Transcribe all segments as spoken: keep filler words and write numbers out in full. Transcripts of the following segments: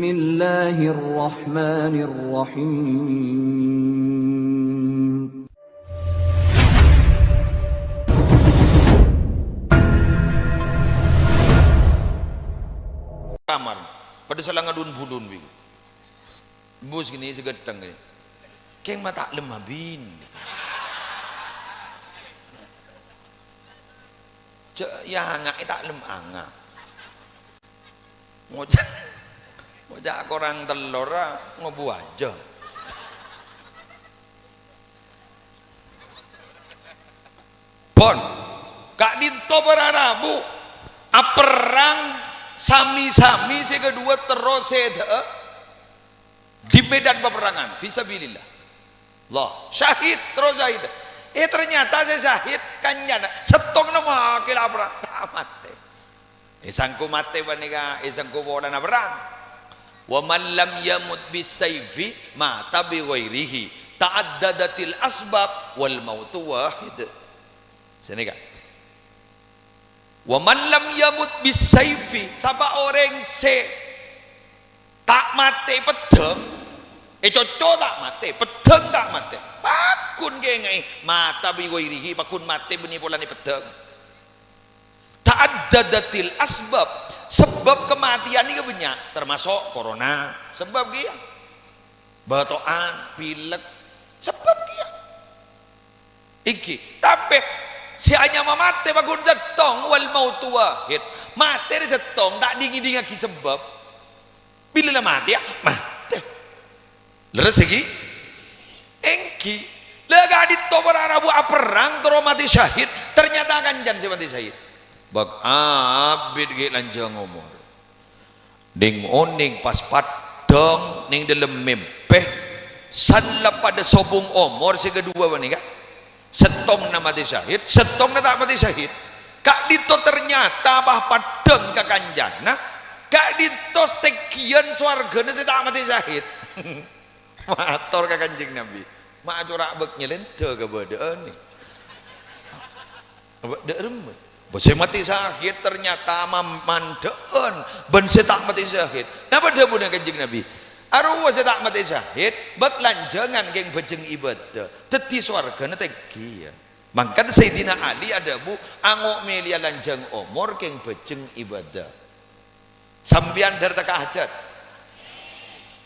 Bismillahirrahmanirrahim. Kamar. Padâ sala ngadun-budun bi'. Bus gini segetteng gini. Keng ma' ta' lem abin. Ce-, ya, nga'e ta' lem anga. Ngoca', ngoca' korang tellor, a, ngobu aja. Pon, ka'dinto para rabu aperrang sami-sami sè kadhuwâ terro sèdhâ'â. Di medan peperangan, fisabilillah. Allah, syahid, terro syahid. Eh, ternyata sè syahid kanjana, sèttongnga makè la perrang, ta' matè. Èsangghu matè panèka, èsangghu polana perrang. "Wa man lam yamut bis-saifi mata bi ghairihi, ta'addadatil asbab wal mautu wahid." Sanèka. "Wa man lam yamut bis-saifi," sapa orèng sè ta' matè peddhâng, ècoco ta' matè, peddhâng ta' matè. Paggun kèngè'è, mata bi ghairihi, paggun matè bânnè polana peddhâng. Ta'addadatil asbab, sebab kamatèyan nèka bânnya', termasuk corona, sebab kèya. Bâto'an, pilek, sebab kèya. Èngghi, tapè sè anyama matè paggun sèttong, wal mautu wahid. Matè rè sèttong, ta' ding-ngèdingngaghi sabâb. Bilâ la matèya, matè. Lerres èngghi? Èngghi. La ka'dinto para rabu aperrang terro matè syahid, ternyata kancan sè matè syahid. Bâk abit ghi' lanjhâng omor. Neng-oneng pas paddhâng neng dhâlem mèmpè, san la padâ sobung omor sè kadhuwâ panèka. Sèttongnga matè syahid, sèttongnga ta' matè syahid. Ka'dinto ternyata pas paddhâng ka kancana, ka'dinto tènggiyân sowarghâna sè ta' matè syahid. Mator ka Kanjeng Nabi, "Ma' cora' bâk nyalèndhâ kabâdâ'ânna." Abâ' dâ' remma. Bâ sè matè sakèt ternyata mam-, mandhâ'ân bân sè ta' matè sakèt. Napa dhâbuna Kanjeng Nabi? Arowa sè ta' matè sakèt, bâk lanjhângan kèng bhâjheng ibâdâ. Dhâddhi sowarghâna tèngghi, ya. Mangkana Sayyidina Ali adhâbu, "Ango' mèlèya lanjhâng omor kèng bhâjheng ibâdâ." Sampèyan dhâr tekka hajhât.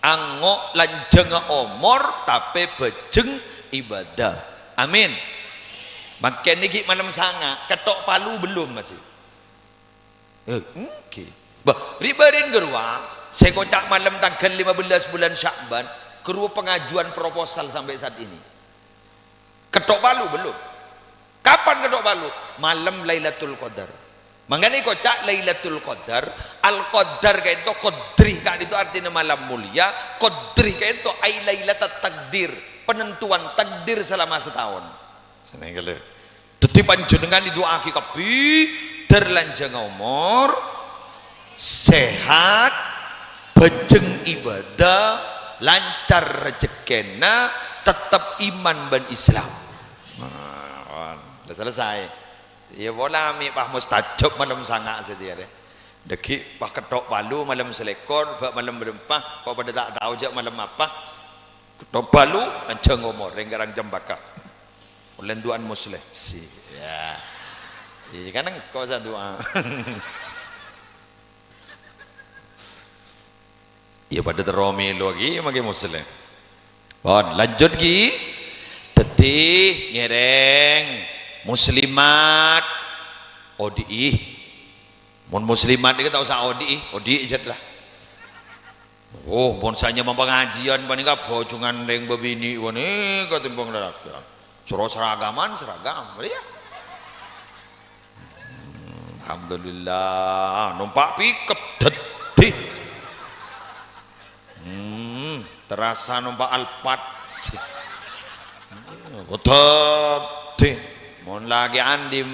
Ango' lanjhângnga omor, tapè bhâjheng ibâdâ. Amin. Mangkèn nèkè malem sanga', kettok palu belum masih? Eh, èngghi. Bâh, ri-, bâri'na ghâruwa, sè koca' malem tangghâl lima belas bulan Sya'ban, ghâruwa pengajuan proposal sampai saat ini. Kettok palu belum? Kapan kettok palu? Malem Lailatul Qadar. Mangkana èkoca' Lailatul Qadar, Al-Qadar ka'dinto, qadri ka'dinto artèna malam mulia, qadri ka'dinto ai Lailatat Takdir, penentuan takdir selama setahun. Seneng kali. Dhâddhi panjhennengngan èdu'aaghi kabbhi, dhâr lanjhângnga omor, sehat, bhâjheng ibâdâ, lancar rejhekkèna, tettep iman bân Islam. Nah, pon. Lah selesai. Iyâ pola mè' pas mustajab malem sanga' satèya rè. Dhâggi' pas kettok palu malem salèkor, bâ' malem bârâmpa, kok padâ ta' tao jhâ' malem apa. Kettok palu, lanjhâng omor, rèng-kèrèng cempaka. Ollè du'ana Musleh. Si, ya. Iyâ kan engko' sè du'a. Iyâ padâ terro mèlo ghi' mangkè Musleh. Pon, lanjut ghi. Dhâddhi ngèrèng muslimat odi'i. Mon muslimat nèka ta' osa odi'i, odi'i jhât lah. Oh, mon sè anyama pangajiân panèka bhâjhengan rèng bâbinè' panèka tèmbhâng lalakèyan. Soro seragaman, seragam, ya. Alhamdulillah, nompa' pickup dhâddhi. Hmm, terasa nompa' Alphard. Dhâddhi, mon lakè' anḍi'.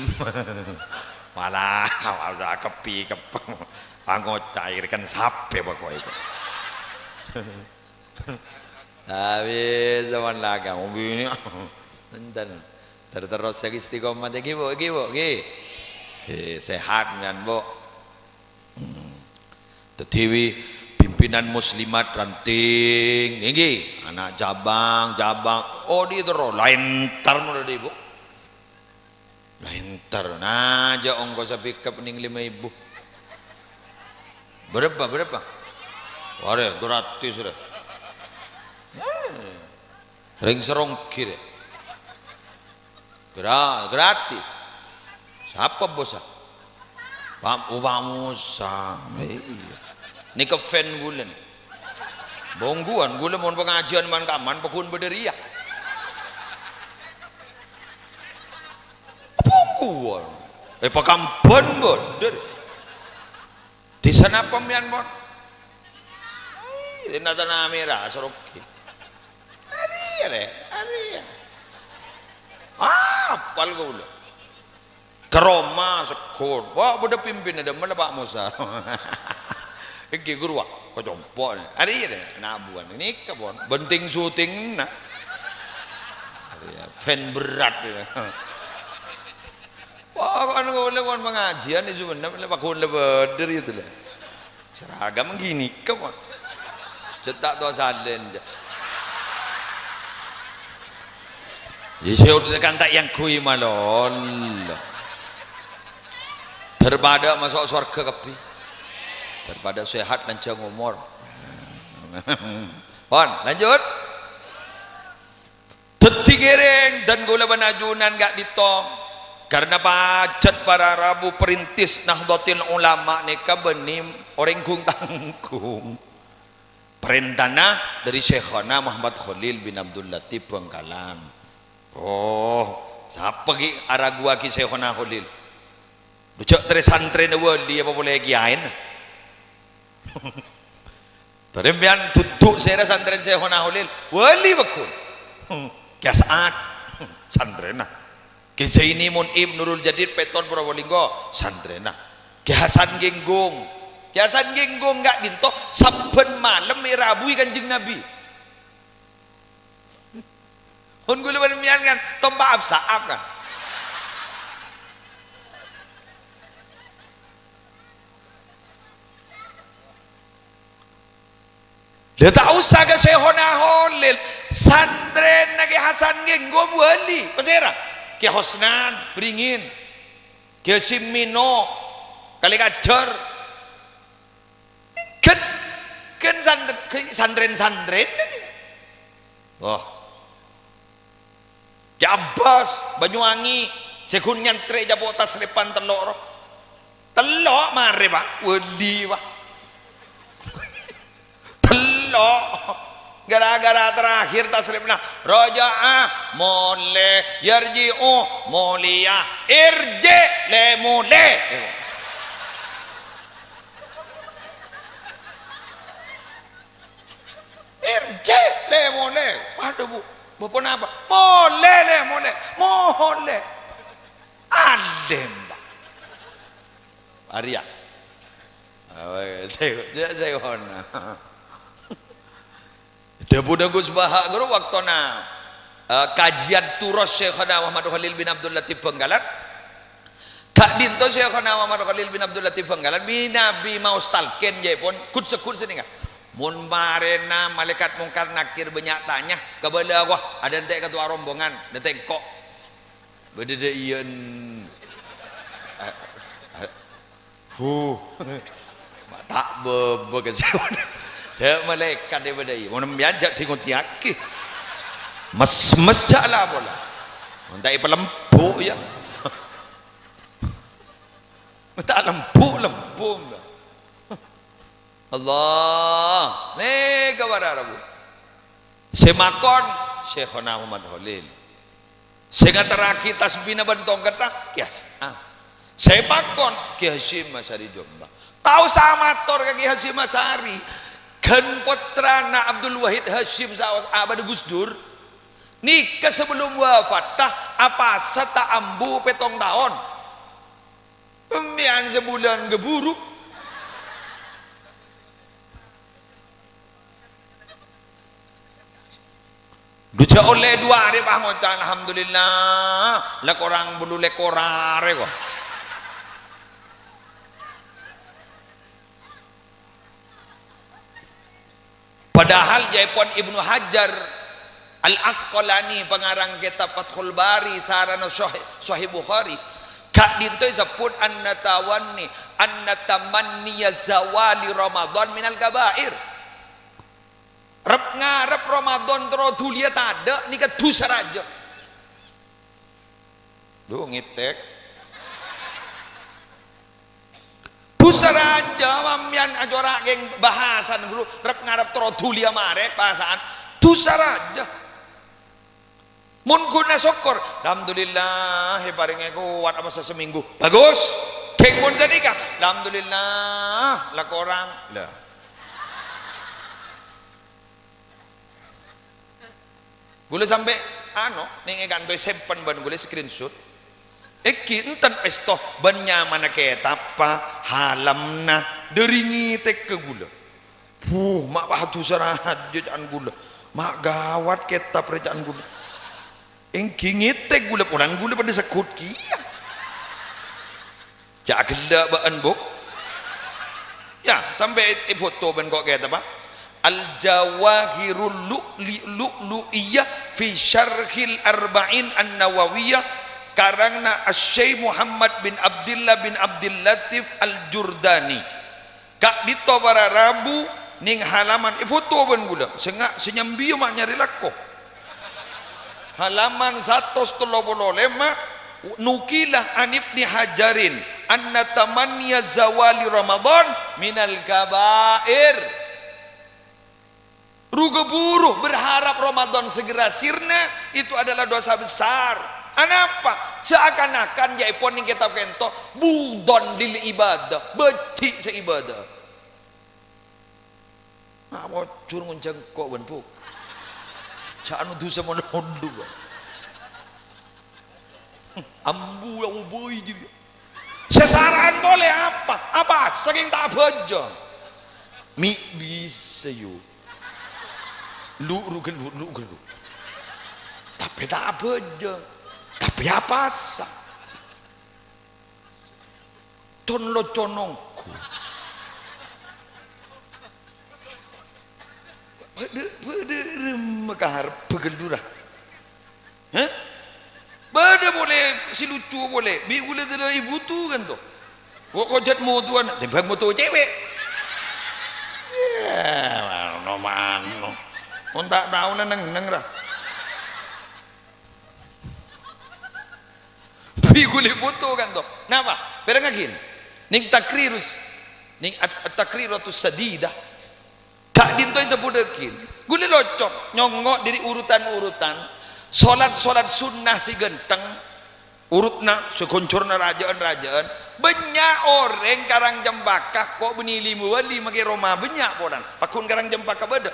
Malah, malah kepi-kep. Pangoca' irikan sapè pokokna. Abis zaman lagi, bini. Enten. Ter-, terus lagi istiqomah lagi, Bu, lagi, Bu, lagi. Oke, sehat, kan, Bu? Hmm. Dhâddhi, wi, bim-, Pimpinan muslimat ranting, èngghi, ana' cabang, cabang, odi' terro, la èntar mon odi', Bu. La èntar, nah, jhâ' ongkosa pickup nèng lèma èbu. Berapa, berapa? Arè, gratis, rè. Eh, rèng Saronggi, rè. Gra-, gratis. Sapa bos? Pa-, oh, Pa' Musa. Iyâ. Nèka fan ghulâ nè. Bâ ongghuwân, ghulâ mon pangajiân man-kaman, paggun bâdâ rèya. Apa ongghuwân? Eh, Pakamban bâdâ. Disa napa sampèyan, Pon? Ai, dina Tanah Merah, Saronggi. Arèya, rè, arèya. Ah, apal kaulâ. Ka roma, segghut. Wah, bâdâ pimpinna, dâmma la Pa' Musa. Èngghi, ghuru, wah, kacompo', nè. Arèya, rè, nabuwân. Nèka, Pon. Bhântèng syuting, nah. Arèya, fan berat, ya. Wah, kan kaulâ mon pangajiân, ya, sebenarnya, la paggun la bâdâ rèya, itu, la. Seragam ghânèka, Pak. Cè' ta' towa salèn, jâ. Iyâ, sè udhâ kan ta' èyangghuy malolo. Daripada maso' sowarghâ kabbhi. Daripada sehat lanjhâng omor. Pon, lanjut. Dhâddhi ngèrèng dân kaulâ bân ajunan ka'dinto, karna pajhât para rabu perintis Nahdlatul Ulama nèka bânnè orèng ghung-tangghung. Parèntana dhâri Syaikhona Muhammad Kholil bin Abdul Latif Bhângkalan. Oh, sapa ghi' araguwaghi Syaikhona Kholil? Jhâ' trè-santrèna wali apa polè kiyaèna? Torè sampèyan dudu sèra santrèna Syaikhona Kholil, wali paggun. Hmm, Kè As'ad, santrèna. Kè Zaini Mun'im Nurul Jadid Pèton Probolinggo, santrèna. Kè Hasan Genggong. Kè Hasan Genggong ka'dinto sabbhân malem èrabuwi Kanjeng Nabi. Mon kaulâ bân sampèyan kan, tompa' ap-sa'ap kan. Lha ta' osa ka Syaikhona Kholil, santrèna Kè Hasan Genggong wali, pasèra? Kè Hosnan, Beringin, Kè Hasyim Mino, Kalè Kajhâr. Ghân, ghân santrè-, ghân santrèn-santrèn nèka. Wah. Kè Abbas, Banyuwangi, sè ghun nyantrè jhâ' po' tasrèpan tello' ro. Tello' marè, Pak. Wali, Pak. Tello'. Gara-gara terakhir tasrèpna, raja'ah, molè, yarji'u, molèya, irji', lè molè. Irji', lè molè. Waduh, Bu, bâ ponapa? Molè, lè molè. Molè. Alim, Pak. Arèya. Awe, saya, saya, saya hona. Dhâbuna Gus Baha, ghuru, waktona, eh, kajian turos Syaikhona Muhammad Kholil bin Abdul Latif Bhângkalan. Ka'dinto Syaikhona Muhammad Kholil bin Abdul Latif Bhângkalan, bi-, nabi maos talqin, jâèpon, ghut-segghut sènènga. Mon marèna Malaèkat Mungkar Nakir bânnya' tanya, kabâlâ, wah, adâ' ente' katowa rombongan, dâ' tèngko'. Bâdâ dâ' iyâ, en-, Huh. Ma' ta' bâbâ ka sèwon. Jâ' malaèkat è bâdâ, iyâ. Mon sampèyan jâ' dingodiyaghi. Mes-mes jâ' la pola. Mon ta' èpalembu', yâ. Mon ta' lembu', lembu', mbak. Allah. Nèka para rabu. Sè makon, Syaikhona Muhammad Kholil. Sè ngaterraghi tasbina bân tongkedda, Kè Has-, ah. Sè makon, Kè Hasyim Asy'ari Jombang. Ta' osa mator ka Kè Hasyim Asy'ari. Ghân pottrana Abdul Wahid Hasyim saos abâdâ Gus Dur. Nèka sabellunna wafatta, apasa ta' ambu pètto taon. Sampèyan sabulân ghâburu. Dhu jâ' ollè duwâ' arè, pas ngoca', "Alhamdulillah, la korang bâllu lèkor arè, ko." Padahal ca'èpon Ibnu Hajar Al-Asqalani, pangarang kitab Fathul Bari, sarana Sahih, Sahih Bukhari, ka'dinto èsebbhut an-natawanni, an-natamanniya zawali Ramadan minal kaba'ir. Rep-ngarep Ramadan terro dhuliyâ tadâ' nèka dhusa rajâ. Duh, ngètèk. Dhusa rajâ, sampèyan acora' kèng bahasan ghuru, rep-ngarep terro dhuliyâ marè, pasa'an. Dhusa rajâ. Mon ghun asokkor, "Alhamdulillah, èparèngè kowat apasa samènggu." Bagus. Kèng mon sanèka, "Alhamdulillah, la korang." Lah. Ghulâ sampè', ano, nèng è kanto èsempen bân ghulâ screenshot. Èngghi enten pèsto bân nyamana kètabbhâ, halamna, dâri ngètèk ka ghulâ. Buh, ma' padâ sè rajâ ca'na ghulâ. Ma' ghâwât kètab rè ca'na ghulâ. Èngghi ngètèk ghulâ, polana ghulâ padâ segghut kèya. Jhâ' ghellâ' bâ'ân, Bu'. Yâ, sampè' è-, èfoto bân ko' kètab, Pak. Al-Jawahirul Lu'li-, Lu'lu'iyah fi Syarhil Arba'in An-Nawawiyah, karangnga Asy-Syaikh Muhammad bin Abdillah bin Abdil Latif Al-Jurdani. Ka'dinto para rabu nèng halaman, èfoto bân ghulâ. Sè nga-, sè nyambi yâ ma' nyarè lako. Halaman satos tello polo lèma', nukila an Ibni Hajarin, anna tamanniya zawali Ramadan minal kaba'ir. Ru-ghâburu berharap Ramadan segera sirna itu adalah dosa besar. Anapa? Seakan-akan ca'èpon nèng kètab ka'dinto, bughdan lil ibadah, bhâji' sè ibadah. Apa jhur ngonjhâng ko' bân, Bu'? Jhâ' anu dhusa mon-onḍu, Bu'. Ambu la obâi jârèya. Sasara'an polè apa? Apa sakèng ta' abhâjâng? Mi' bisa, yu. Lu'-ru' ghellu', lu'-ghâllu'. Tapè ta' abhâjâng. Tapè apasa? Con-locon ongghu. Bâḍâ, bâḍâ remma karep bhâghâl lurah. Hah? Bâḍâ polè sè lucu polè. Bi' ghulâ ḍâlâ èbutu kan to. Kok kojhât motowan, tèmbhâng moto cèwèk. Yâ, mano-mano. Mon ta' tao neng-neng ra. Bi' ghulâ èbutu kan to. Napa? Pèrengngaghi. Nèng Taqrirus, nèng At-, At-Taqriratus Sadidah. Ka'ḍinto èsebbhuttaghi. Ghulâ locok, nyongngo' ḍâri urutan-urutan. Solat-solat sunnah sè ghântheng. Urutna, sè ghonjhorna rajâ'ân-rajâ'ân. Bânnya' orèng Karang Cempaka, ko' bânnè lèma wali makè roma bânnya' polana. Pagghun Karang Cempaka bâḍâ.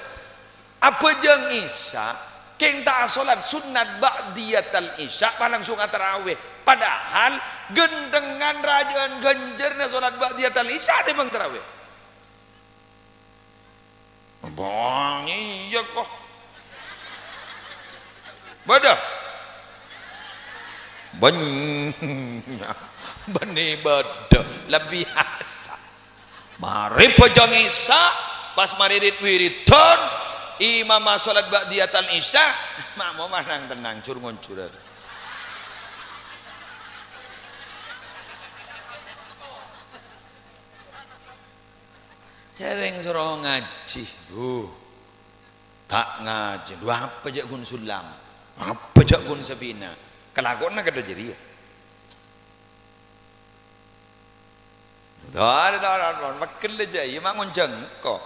Abhâjâng Isya, kèng ta' asolat sunnat ba'diyatal Isya, pas langsung atarawè. Padahal ghânthengngan rajâ'ân ghânjhârânna solat ba'diyatal Isya tèmbhâng tarawè. Bâh, iyâ, ko'. Bâḍâ? Bânnya'. Bânnè bâḍâ. La biyasa. Marè abhâjâng Isya, pas marè rit-wiridan, imamma solat ba'diyatal Isya, ma'mumma nang-tennang, jhur-ngonjhur. Sèrèng soro ngajhi, Bu. Ta' ngajhi, lu apa jhâ' ghun Sulam? Apa jhâ' ghun Sapina? Kalakowanna kaḍâ' jârèya. Dhâr, dhâr, dhâr, pegghel jâ, iyâ ma' ngonjhâng ko'.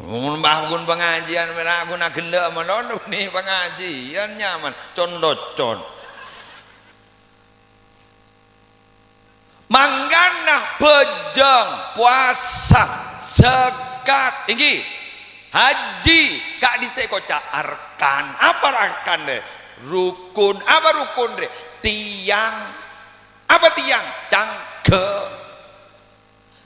Mun bâh ghun pangajiân, mèra ghun aghellâ' malolo, bânnè pangajiân nyaman, con-locon. Mangkana bhâjâng, powasa, zakat, èngghi, hajji, ka'ḍissa' èkoca' arkan. Apa arkan rè? Rukun. Apa rukun rè? Tiang. Apa tiang? Cangghâ.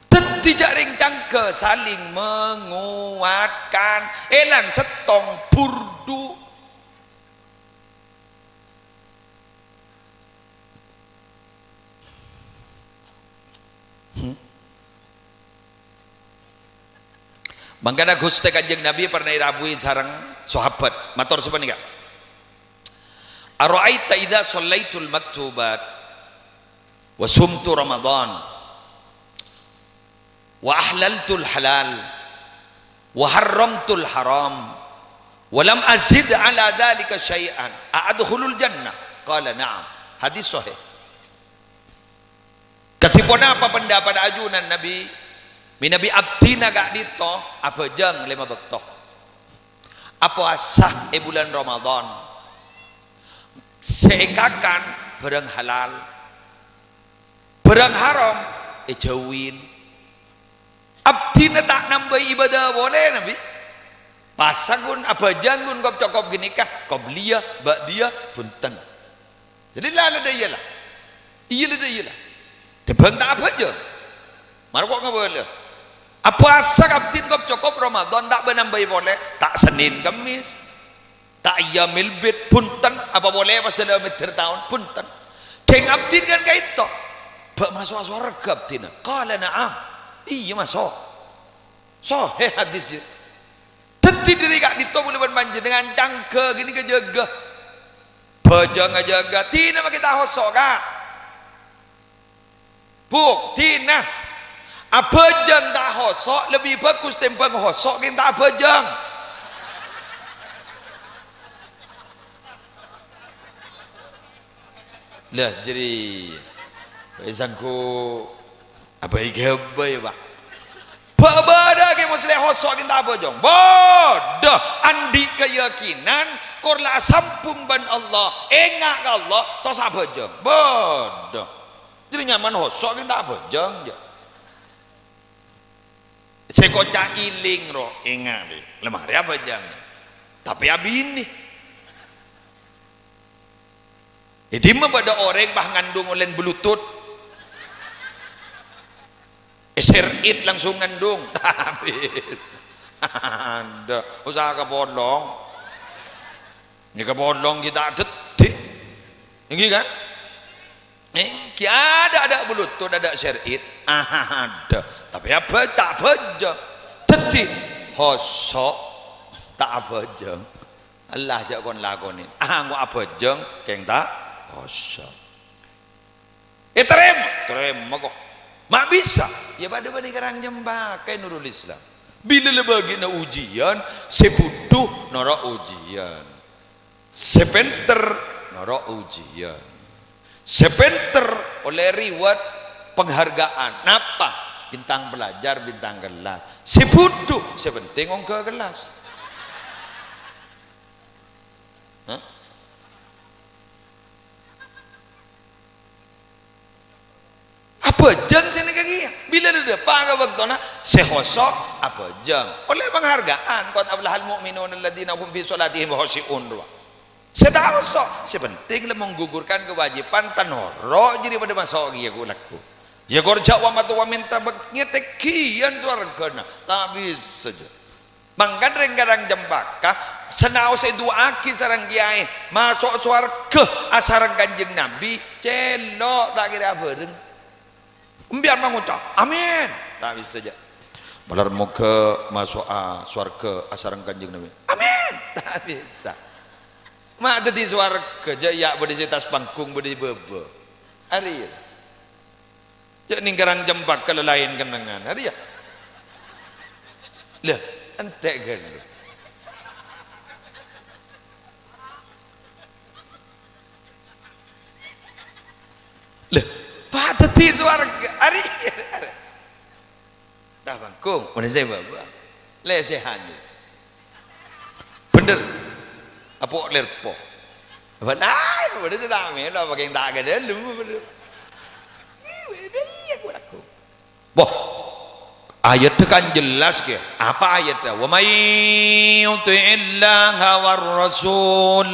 Dhâddhi jhâ' rèng cangghâ saling menguatkan. Èlang sèttong burdu. Hmm. Mangkana Ghustè Kanjeng Nabi pernah èrabuwi sareng sahabat, mator sapanèka, "Ara'aita idza shallaitul maktubat wa sumtu Ramadan wa ahlaltul halal wa harramtul haram wa lam azid ala dzalika syai'an, a adkhulul jannah?" Qala, "Na'am." Hadis sahih. Kadhi ponapa pendapat ajunan Nabi? Manabi abdhina ka'dinto abhâjâng lèma bâkto. Apowasa è bulân Ramadan. Sè èkakan bhârâng halal. Bhârâng haram èjhâuwi. Abdhina ta' nambâi ibâdâ polè, Nabi. Pasa ghun abhâjâng ghun kop-cokop ghânèka, qobliyah, ba'diyah, bhunten. Jadi la, la, dâ' iyâ la. Iyâ la, dâ' iyâ la. Tèmbhâng ta' abhâjâng. Mara ko' ngabâlâ. Apowasa abdhina kop-cokop Ramadan ta' bân nambâi polè, ta' Sennèn Kemmès. Ta' Ayyamil Bid, bhunten, apa polè pas dâlâ mèddhâr taon, bhunten. Ghing abdhina kan ka'dinto. Bâ' maso'a sowarghâ abdhina. Qala na'am. Iyâ, maso'. Sahih hadis jâ. Dhâddhi dâri ka'dinto kaulâ bân panjhennengngan cangghâ ghânèka jâgâ. Bhâjâng ajâgâ, dina makè ta' hoso', Ka'. Buktina, abhâjâng ta' hoso' lebbi bhâghus tèmbhâng hoso' ghing ta' abhâjâng. Lah, jârèya. Bhâi sangghu abhâi-ghâbâi, Pak. Bâ'-bâdâ Kè Musleh hoso' ghing ta' abhâjâng. Bâdâ, andi' kayakinan, kor la asambhung bân Allah, enga' ka Allah, tos abhâjâng. Bâdâ. Jârèya nyaman hoso' ghing ta' abhâjâng, jâ. Sè koca' èlèng, ro, enga', dhi. Lèmarè abhâjâng. Tapè abinè. È dimma bâdâ orèng pas ngandung ollèna bluetooth? È sèr'it langsung ngandung. Tabis. Anda, usaha kapolong. Nèka polong ghi' ta' dhâddhi. Èngghi, kan? Èngghi, adâ', adâ' bluetooth, adâ' sèr'it. Adâ'. Tapè abhâ-, ta' abhâjâng. Dhâddhi, hoso' ta' abhâjâng. Allah jâ' kon-lakonè. Anggo' abhâjâng, kèng ta' hoso'. Ètarèma, tarèma, ko'. Ma' bisa. Iyâ padâ bân Nèngkarang Cempaka è Nurul Islam. Bilâ la bâgiânna ujiân, sè bhudhu noro' ujiân. Sè pènter noro' ujiân. Sè pènter ollè reward, penghargaan. Napa? Bintang pelajar, bintang kelas. Sè bhudhu, sè penting ongghâ kelas. Hah? Abhâjâng sè nèka kèya. Bilâ la dâpa' ka bâktona sè hoso' abhâjâng. Ollè penghargaan, "Qad aflahal mu'minuna alladzina hum fi sholatihim khashi'un," rowa. Sè ta' hoso', sè penting la menggugurkan kewajiban, ta' noro' jârèya padâ maso' kèya ghu-, lagghu. Iyâ kor jâ' wa matu wa minta bek-, ngeteghiyân sowarghâna. Ta' bisa jâ. Mangkana Nèngkarang Cempaka, sanaos èdu'aaghi sareng kèyaè, maso' sowarghâ asareng Kanjeng Nabi, cèlo' ta' kèra bhâreng. Empèyan mangoca', "Amin." Ta' bisa, jâ. Malar moghâ maso'a sowarghâ asareng Kanjeng Nabi. "Amin." Ta' bisa. Ma' dhâddhi sowarghâ, jâ' iyâ bâdâ sè attas panggung, bâdâ sè bâbâ. Arèya. Jâ' Nèngkarang Cempaka la laèn kennengngan. Arèya. Lah, entè' ghâllu. Lah, padâddhi sowarghâ. Arèya. Attas panggung, bâdâ sè bâbâ. Lèsèhan. Bhender. Apo' lerpo. Apa laèn, bâdâ sè ta' mèlo, apa kèng ta' ghâdhâlem, bhender. Iyâ, iyâ, iyâ, ghu-, lagghu. Wah, ayaddhâ kan jelas, kèya. Apa ayaddhâ? "Wa may yuti'illaha war rasul,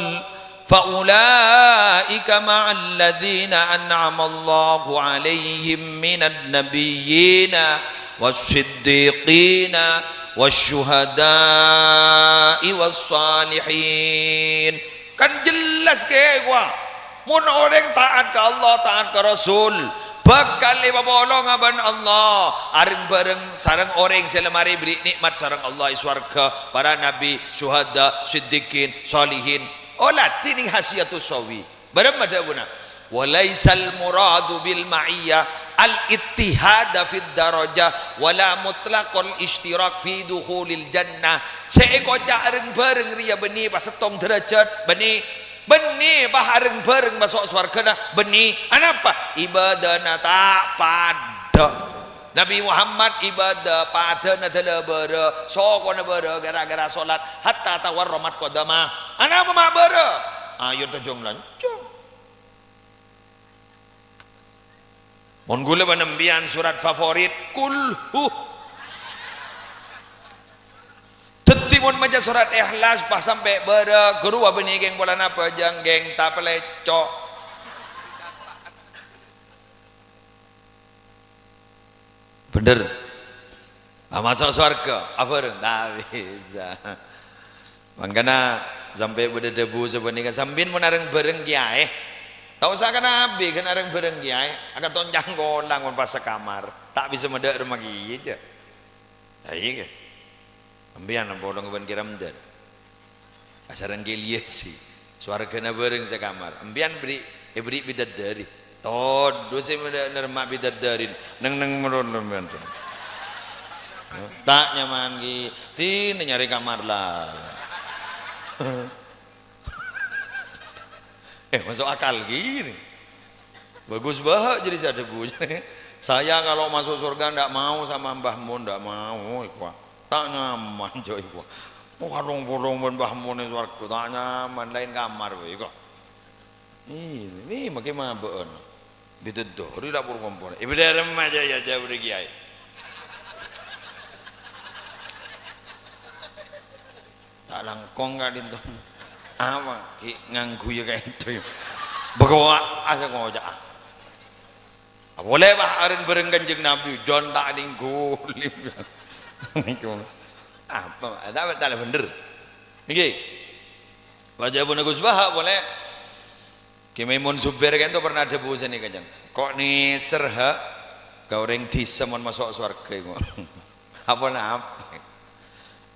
fa ulaika ma'alladzina an'amallahu 'alaihim minan nabiyyina was siddiqina was syuhada'i was salihin." Kan jelas, kèya, wah. Mon orèng taat ka Allah, taat ka Rasul, Bhâkal èpapolonga bân Allah, areng-bhâreng sareng orèng sè la marè èberri' nè'mat sareng Allah è sowarghâ, para nabbhi, syuhada, siddiqin, shalihin. Olatè nèng Hasyiatus Sawi. Bârâmma dhâbuna? "Wa laisal muradu bil ma'iyyah al-ittihada fid darajah wa la mutlaqul isytirak fi dukhulil jannah." Sè èkoca' areng-bhâreng rèya bânnè pas sèttong dârâjhât, bânnè. Bânnè pas areng-bhâreng maso' sowarghâna, bânnè. Anapa? Ibâdâna ta' padâ. Nabbhi Muhammad ibâdâ padâna dâlâ bârâ, sokona bârâ ghârâ-ghârâ solat, hatta tawarramat qadamah. Anapa ma' bârâ? Ayo tojjhung lanjhâng. Mon ghulâ bân empèyan sorat favorit, Kulhu. Dhâddhi mon maca sorat Ikhlas pas sampè' bârâ, ghuru abânnè kèng polana bhâjâng, kèng ta' palèco'. Bhender. Ah, maso' sowarghâ, abhâreng? Ta' bisa. Mangkana sampè' bâdâ dhâbu sapanèka, sampèyan mon areng-bhâreng kèyaè. Ta' osa kanabi ghân areng-bhâreng kèyaè, akaton cangkolang mon pas sakamar. Ta' bisa madâ' remma kèya, jâ. Lah, iyâ, kè. Empèyan polong bân Kè Ramdan. Asareng Kè Ilyasi. Sowarghâna bhâreng sakamar. Empèyan bherri', èbherri' bidadari. Todus sè mèdâ-, nerma bidadari. Neng-neng meron empèyan. Ta' nyaman, Kè. Dinah nyarè kamar laèn. Eh, masuk akal gini. Bagus bahak jadi saya debu. Saya kalau masuk surga ndak mau sama Mbah Mun, ndak mau, iku. Tak nyaman, jo, iku. Oh, kadhong-podhong ban Mbah Mun e swarga, tak nyaman, lain kamar, iku. Ini, ini makin mabuk, ana. Diteddori dapur kompor. Ibu dalam aja ya, jauh dari kiai. Ta' langkong ka'dinto. Apa, Ki, ngangguy ka'dinto, ya? Bâkto asakoca'a. Polè, Pak, areng-bhâreng Kanjeng Nabi, jon ta' ninggu. Apa, ta', ta' bhender. Niki. Wajah pun Gus Baha, polè. Kè Maimun Zubair ka'dinto pernah adhâbu sanèka, Jâng. Ko' nèser, ha? Ka orèng dhisa mon maso' sowarga, iku. Apa napa?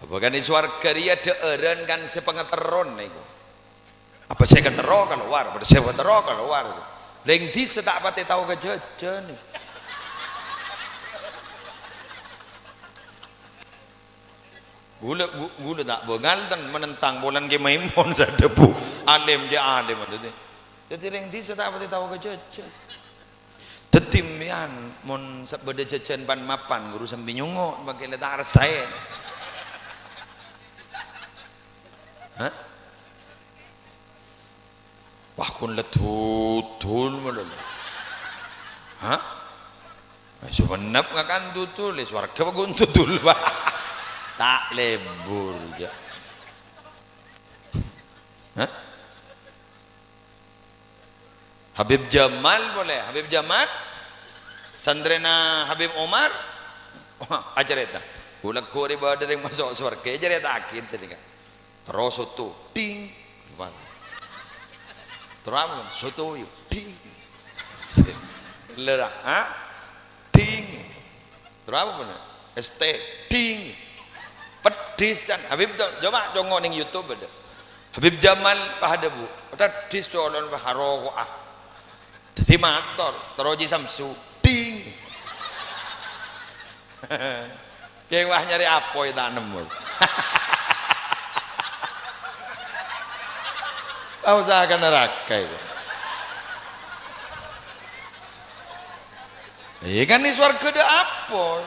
Apa kan è sowarga rèya dhâ'ârân kan sè pangaterron, iku. Apa sè katerro kalowar, apa sè katerro kalowar, iku. Rèng dhisa ta' patè tao ka jhâjhân, iku. Ghulâ, ghu-, ghulâ ta' bângal ten menentang polana Kè Maimun sè adhâbu, alim, dhâ' alim, dhâddhi. Dhâddhi rèng dhisa ta' patè tao ka jhâjhân. Dhâddhi, mbiyan, mon sè bâdâ jhâjhân pan-mapan, ghuru sambi nyongngo', makkè la ta' arsaè. Hah? Wah, kon la dudul, malolo. Hah? Eh, Sumenep ngakan dudul, eh, sowarga apa kon dudul, Pak? Ta' lebur, jâ. Hah? Habib Jamal polè, Habib Jamal? Santrèna Habib Omar? Wah, acarèta. Bulâ ghorè bâdâ rèng maso' sowarga, acarèta'aghi, jâ, nèka. Terro soto, ding. Terro apa? Soto, yo, ding. Lera, ha? Ding. Terro apa, bhender? Es teh, ding. Peddhis, kan? Habib, co-, coba congo' neng YouTube, bhender. Habib Jamal, pas adhâbu. Peddhis, colon, pas aroko'a. Dhâddhi mator, terro Ji Samsu. Ding. Kèng wah nyarè apoy ta' nemmo. Aosa ka naraka iku. Iyâ kan, è sowarga dâ' apoy.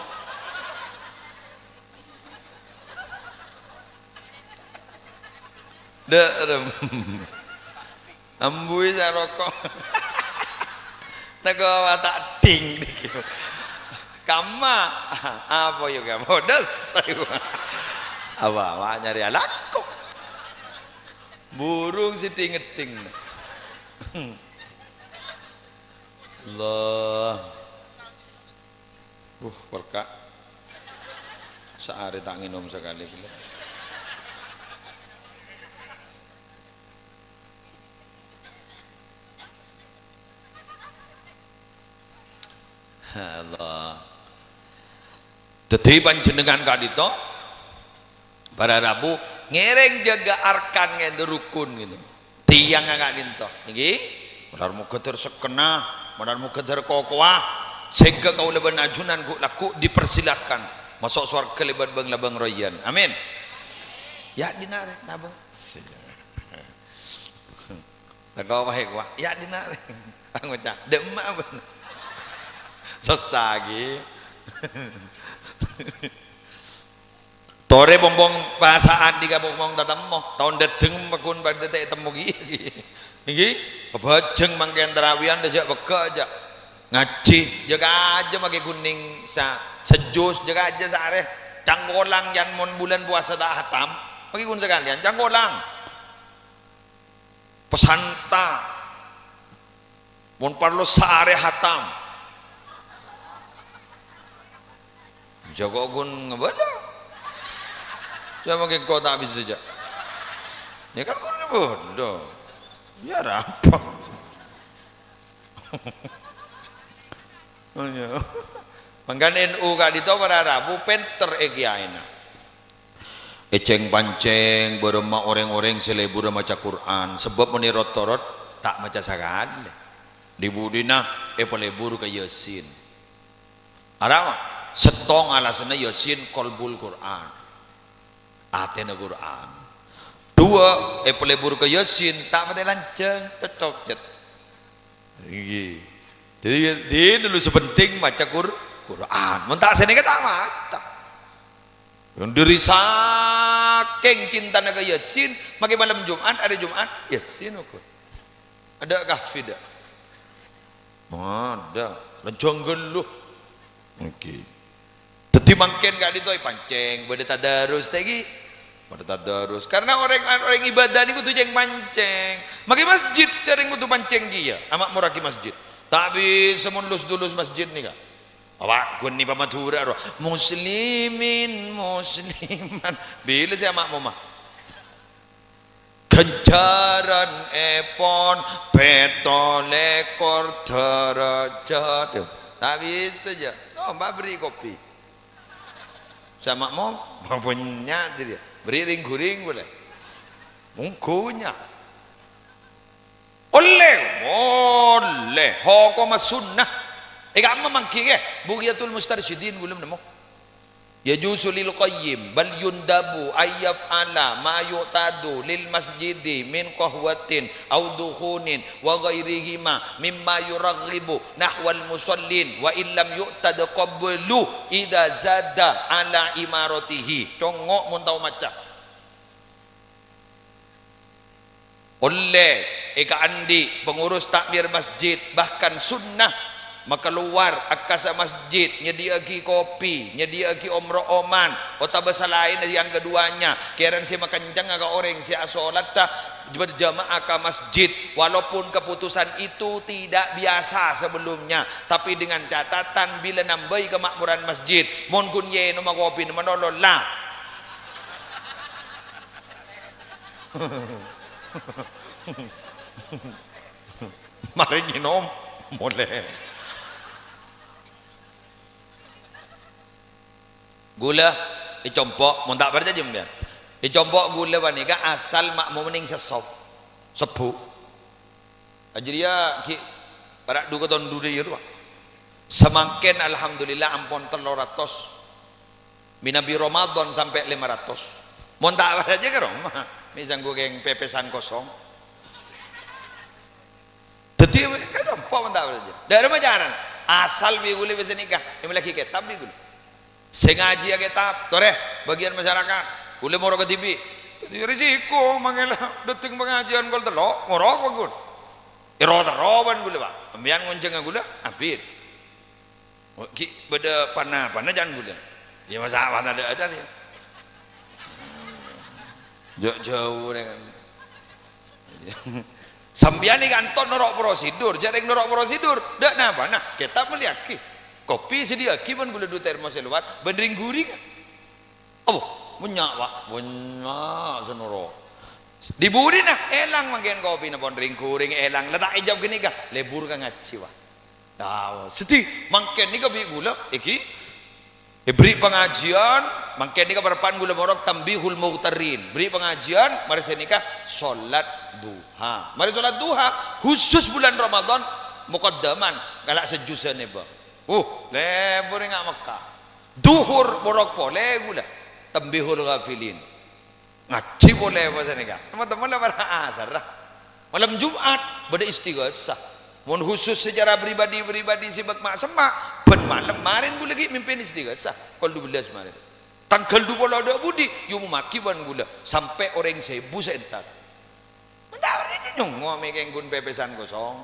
Dâ' rem. Ambuwi saroko. Teko watak ding dikit. Kamma. Apa ya kamma? Des. Apa, awak nyari alako. Burung si ding-ding. Allah. Uh, perka'. Saarè ta' ngènom sakalè, gila. Allah. Dhâddhi panjhennengngan ka'dinto, para rabu, ngèrèng jâgâ arkan ngènto rukun gitu. Tiang ka'dinto. Ngghi? Malar moghâ dâr sekkenna, malar moghâ dâr kokowa. Sèngghâ kaulâ bân ajunan ghu'-lagghu' dipersilakan maso' sowarghâ lèbât bâng-labâng royyan. Amin. Ya, dinna' rè, nabung. Tako' wae, kowa. Ya, dinna' rè. Ngoca', "Dâ' emma', bân." Sossa, ghi. Torè pong-pong pasa'an dhika pong-pong tatemmo. Taon dâteng paggun padâ ta' ètemmo, ghi. Ngghi, pabhâjâng mangkèn tarawiyan, jhâ' pegghâ', jhâ'. Ngajhi, jhâ' kajâ makè ghunèng sa-, sajus, jhâ' kajâ saarè. Cangkolang, yan mon bulân powasa ta' hatam, makè ghun sakalèyan, cangkolang. Pesanta. Mon parlo saarè hatam. Jhâ' ko' ghun ngabâdâ. Coma ghi' ko' ta' bisa, jhâ'. Ya kan ghun ngabâdâ. Ya, arapa? Oh, iya. Mangkana N U ka'dinto para rabu pènter è kiyaèna. Ècèng-pancèng bârâmma orèng-orèng sè lèburrâ maca Qur'an, sabâb mon è ro-torot ta' maca sakalè. Dhi-budhina èpalebur ka Yasin. Arapa? Sèttong alasanna Yasin qalbul Qur'an. Atèna Qur'an. Duwâ', èpalebur ka Yasin, ta' patè lanjhâng, cocok, Cet. Ngghi. Dhâddhi, dhina lu sè penting maca Qur-, Qur'an. Mon ta' sanèka ta' maca. Dhâri sakèng cintana ka Yasin, makè malem Jum'at, arè Jum'at, Yasin oghur. Adâ' kahfi, dâ'. Adâ'. Lanjhâng ghâllu. Ngghi. Dhâddhi mangkèn ka'dinto èpancèng, bâdâ tadarus, ta' ghi? Bâdâ tadarus. Karena orèng, orèng ibadah nèko kodhu cèng-pancèng. Makè masjid, jhârèng kodhu pancèng kèya, ama'morraghi masjid. Ta' bisa mon lus-dulus masjid nèka. Apa' ghun nèpa Madhurâ rowa. Muslimin, musliman. Bilâ sè ama'momma? Ghânjhârânèpon pètto lèkor dârâjhât. Ta' bisa, jhâ'. Tompa berri' kopi. Sè ama'momma, bânnya' jârèya. Berri' rèng-ghurèng polè. Mongghunya. Ollè, ollè. Hokomma sunnah. È ka'emma mangghi, kè. Bughyatul Mustarsyidin ghulâ nemmo. Yajuzu lil qayyim, bal yundabu an yaf'ala ma yu'tadu lil masjidi min qahwatin aw dukhunin wa ghairihima mimma yuraghibu nahwal musallin, wa illam yu'tad qablu idza zada ala imaratihi. Congngo' mon tao maca. Ollè èkaandi' pengurus takmir masjid, bahkan sunnah makalowar akassa masjid, nyadhiyâ'aghi kopi, nyadhiyâ'aghi omro-oman, otabâ salaèn yang keduanya, kèran sè makencengnga ka orèng sè asolatta berjamaah ka masjid, walaupun keputusan itu tidak biasa sebelumnya, tapi dengan catatan bilâ nambâi kamakmuran masjid, mon ghun ènoma kopina malolo la. Marè ngènom, molè. Ghulâ è compo', mon ta' parcajâ, sampèyan. È compo' ghulâ panèka asal ma'mum nèng sè sob-, sebbhu'. Jârèya ghi' para' dhu katon dhuriyâ rowa. Samangkèn, alhamdulillah, ampon tello ratos. Mènabi Ramadan sampè' lèma ratos. Mon ta' parcajâ ka roma, mè' sangghu kèng pèpèsan kosong. Dhâddhi, ka compo' mon ta' parcajâ. Dâ' remma carana. Asal bi' ghulâ bisa nèka, èmellèaghi kètab bi' ghulâ. Sè ngajhiyâ kètab, torè, bâgiyân masyarakat. Ghulâ moro kadhibi'. Dhâddhi risiko, mangkèn la dâteng pangajiân kol tello', moro paggun. Èro-terro bân ghulâ, Pak. Sampèyan ngonjhângnga ghulâ, abit. Oh, ghi' bâdâ pan-apana can ghulâ. Iyâ, masa' pan adâ'-adâ' rèya. Jhâ'-jhâu rèng. Sampèyan nèka anto' noro' prosedur, jhâ' rèng noro' prosedur. Dâ' napana, kètab mellèyaghi. Kopi sadhiyâ'aghi bân ghulâ dhu termos è lowar, bân rèng-ghurèng. Apa? Bânnya', Pak. Bânnya' sè noro'. Dhi-budhina èlang mangkèn kopina pon rèng-ghurèng èlang. La ta' èjâwâb ghânèka, lebur ka ngajhi, Pak. Nah, sedhi mangkèn nèka bi' ghulâ, èghi, èberri' pangajiyân, mangkèn nèka parappa'na ghulâ morok Tanbihul Mughtarrin. Berri' pangajiyân, marè sanèka sholat duha. Marè sholat duha, khusus bulân Ramadan, muqaddaman, ngala' sajuzan èbâ. Uh, lebur enga' Mekkah. Dhuhur morok polè ghulâ, Tanbihul Ghafilin. Ngajhi polè pas sanèka. Teman-teman la para asar, ah. Malem Jum'at bâdâ istighosah. Mon khusus secara pribadi-pribadi sè bâk ma'-semma', bân malem marèn ghulâ ghi' mimpin istighosah. Kol dubellâs marèn. Tangghâl dupolo dâ' budi, èomomaghi bân ghulâ. Sampè' orèng sèbu sè entar. Mon ta' parcajâ nyongngo' mè' kèng ghun pèpèsan kosong.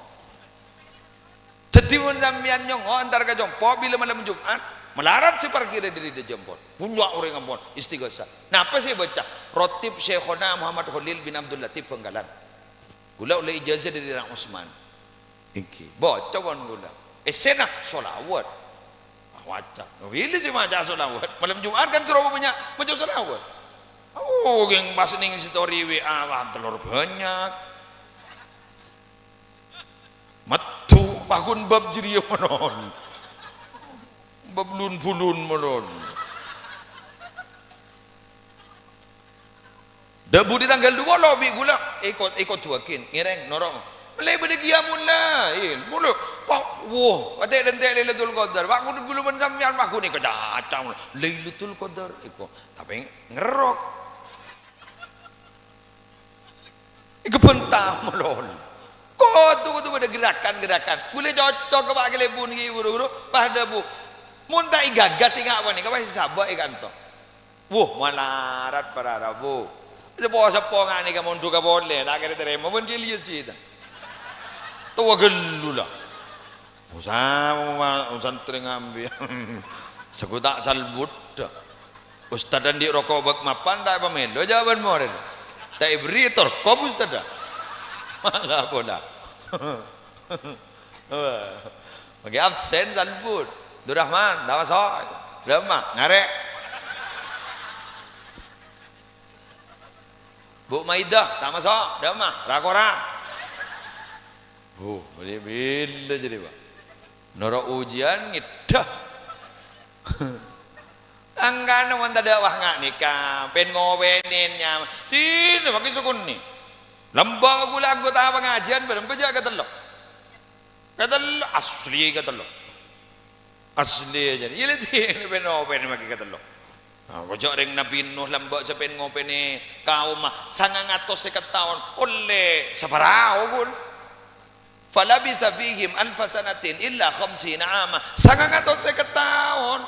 Dhâddhi, mon sampèyan nyongngo' entar ka compo' bilâ malem Jum'at, malarat sè parkirra dâri dâjâ ampon. Bânnya' orèng ampon istighosah. Napa sè èbâca? Ratib Syaikhona Muhammad Kholil bin Abdul Latif Bhângkalan. Ghulâ ollè ijazah dâri Rang Usman. Èngghi. Bâca pon ghulâ. Èssèna sholawat. Ah, waca. Bilâ sè maca sholawat? Malem Jum'at kan soro bânnya' maca sholawat. Oh, kèng pas nèng story W A, wah, telor bânnya'. Maddhu, paghun bab jârèya malolo. Bab lun-bulun malolo. Dâ' budi tangghâl dupolo bi' ghulâ, èko-, èkoduwâghi, ngèrèng, noro'. Mèlè bâdâ qiyamul lail, mula, pa-, woh, atè'-lentè' Lailatul Qadar. Wah, kodhu ghulâ bân sampèyan, wah, ghun èkacaca, Lailatul Qadar, èko. Tapè ngerrok. Èkabânta malolo. Kodhu, kodhu bâdâ gerakan-gerakan. Bulâ cocok, Pak, kalèbun ghi' buru-buru. Padâ, Bu. Mon ta' ègagas, ènga' panèka, pastè sabâ' è kanto. Wuh, malarat para rabu. Seppo-seppo nga' nèka mondhughâ polè, ta' kèra tarèma bân kèya lèyâ sè ta. Towa ghâllu la. Usa, usa santrè ngambi. Saguta' salbut. Ustad andi' roko' bâk mapan ta' èpamèlo jâwâbân morèd. Ta' èberri' torkop ustad. Mala pola. Wah. Mangkè absen salbut. Durrahman, ta' maso'. Rama, ngarè'. Bu Maidah, ta' maso'. Rama, ra-kora. Bu, bilâ-bilâ jârèya, Pak. Noro' ujian ngèdhâ. Angkana mon tadâ' wah nga' nèka, pèn ngopènè nyama. Dinah mangkè sakonè'. Lambâ' ghulâ anggota pangajiân bârâmpa jâ' katello. Katello, asli katello. Asli jârèya. Iyâ, lè, dinah pèn ngopènè mangkè katello. Nah, kocca' rèng Nabbhi Nuh lambâ' sè pèn ngopènè kaomma sangang atos sèket taon, ollè saparao, ghun. Falabitsa fihim alfa sanatin illa khamsina ama. Sangang atos sèket taon.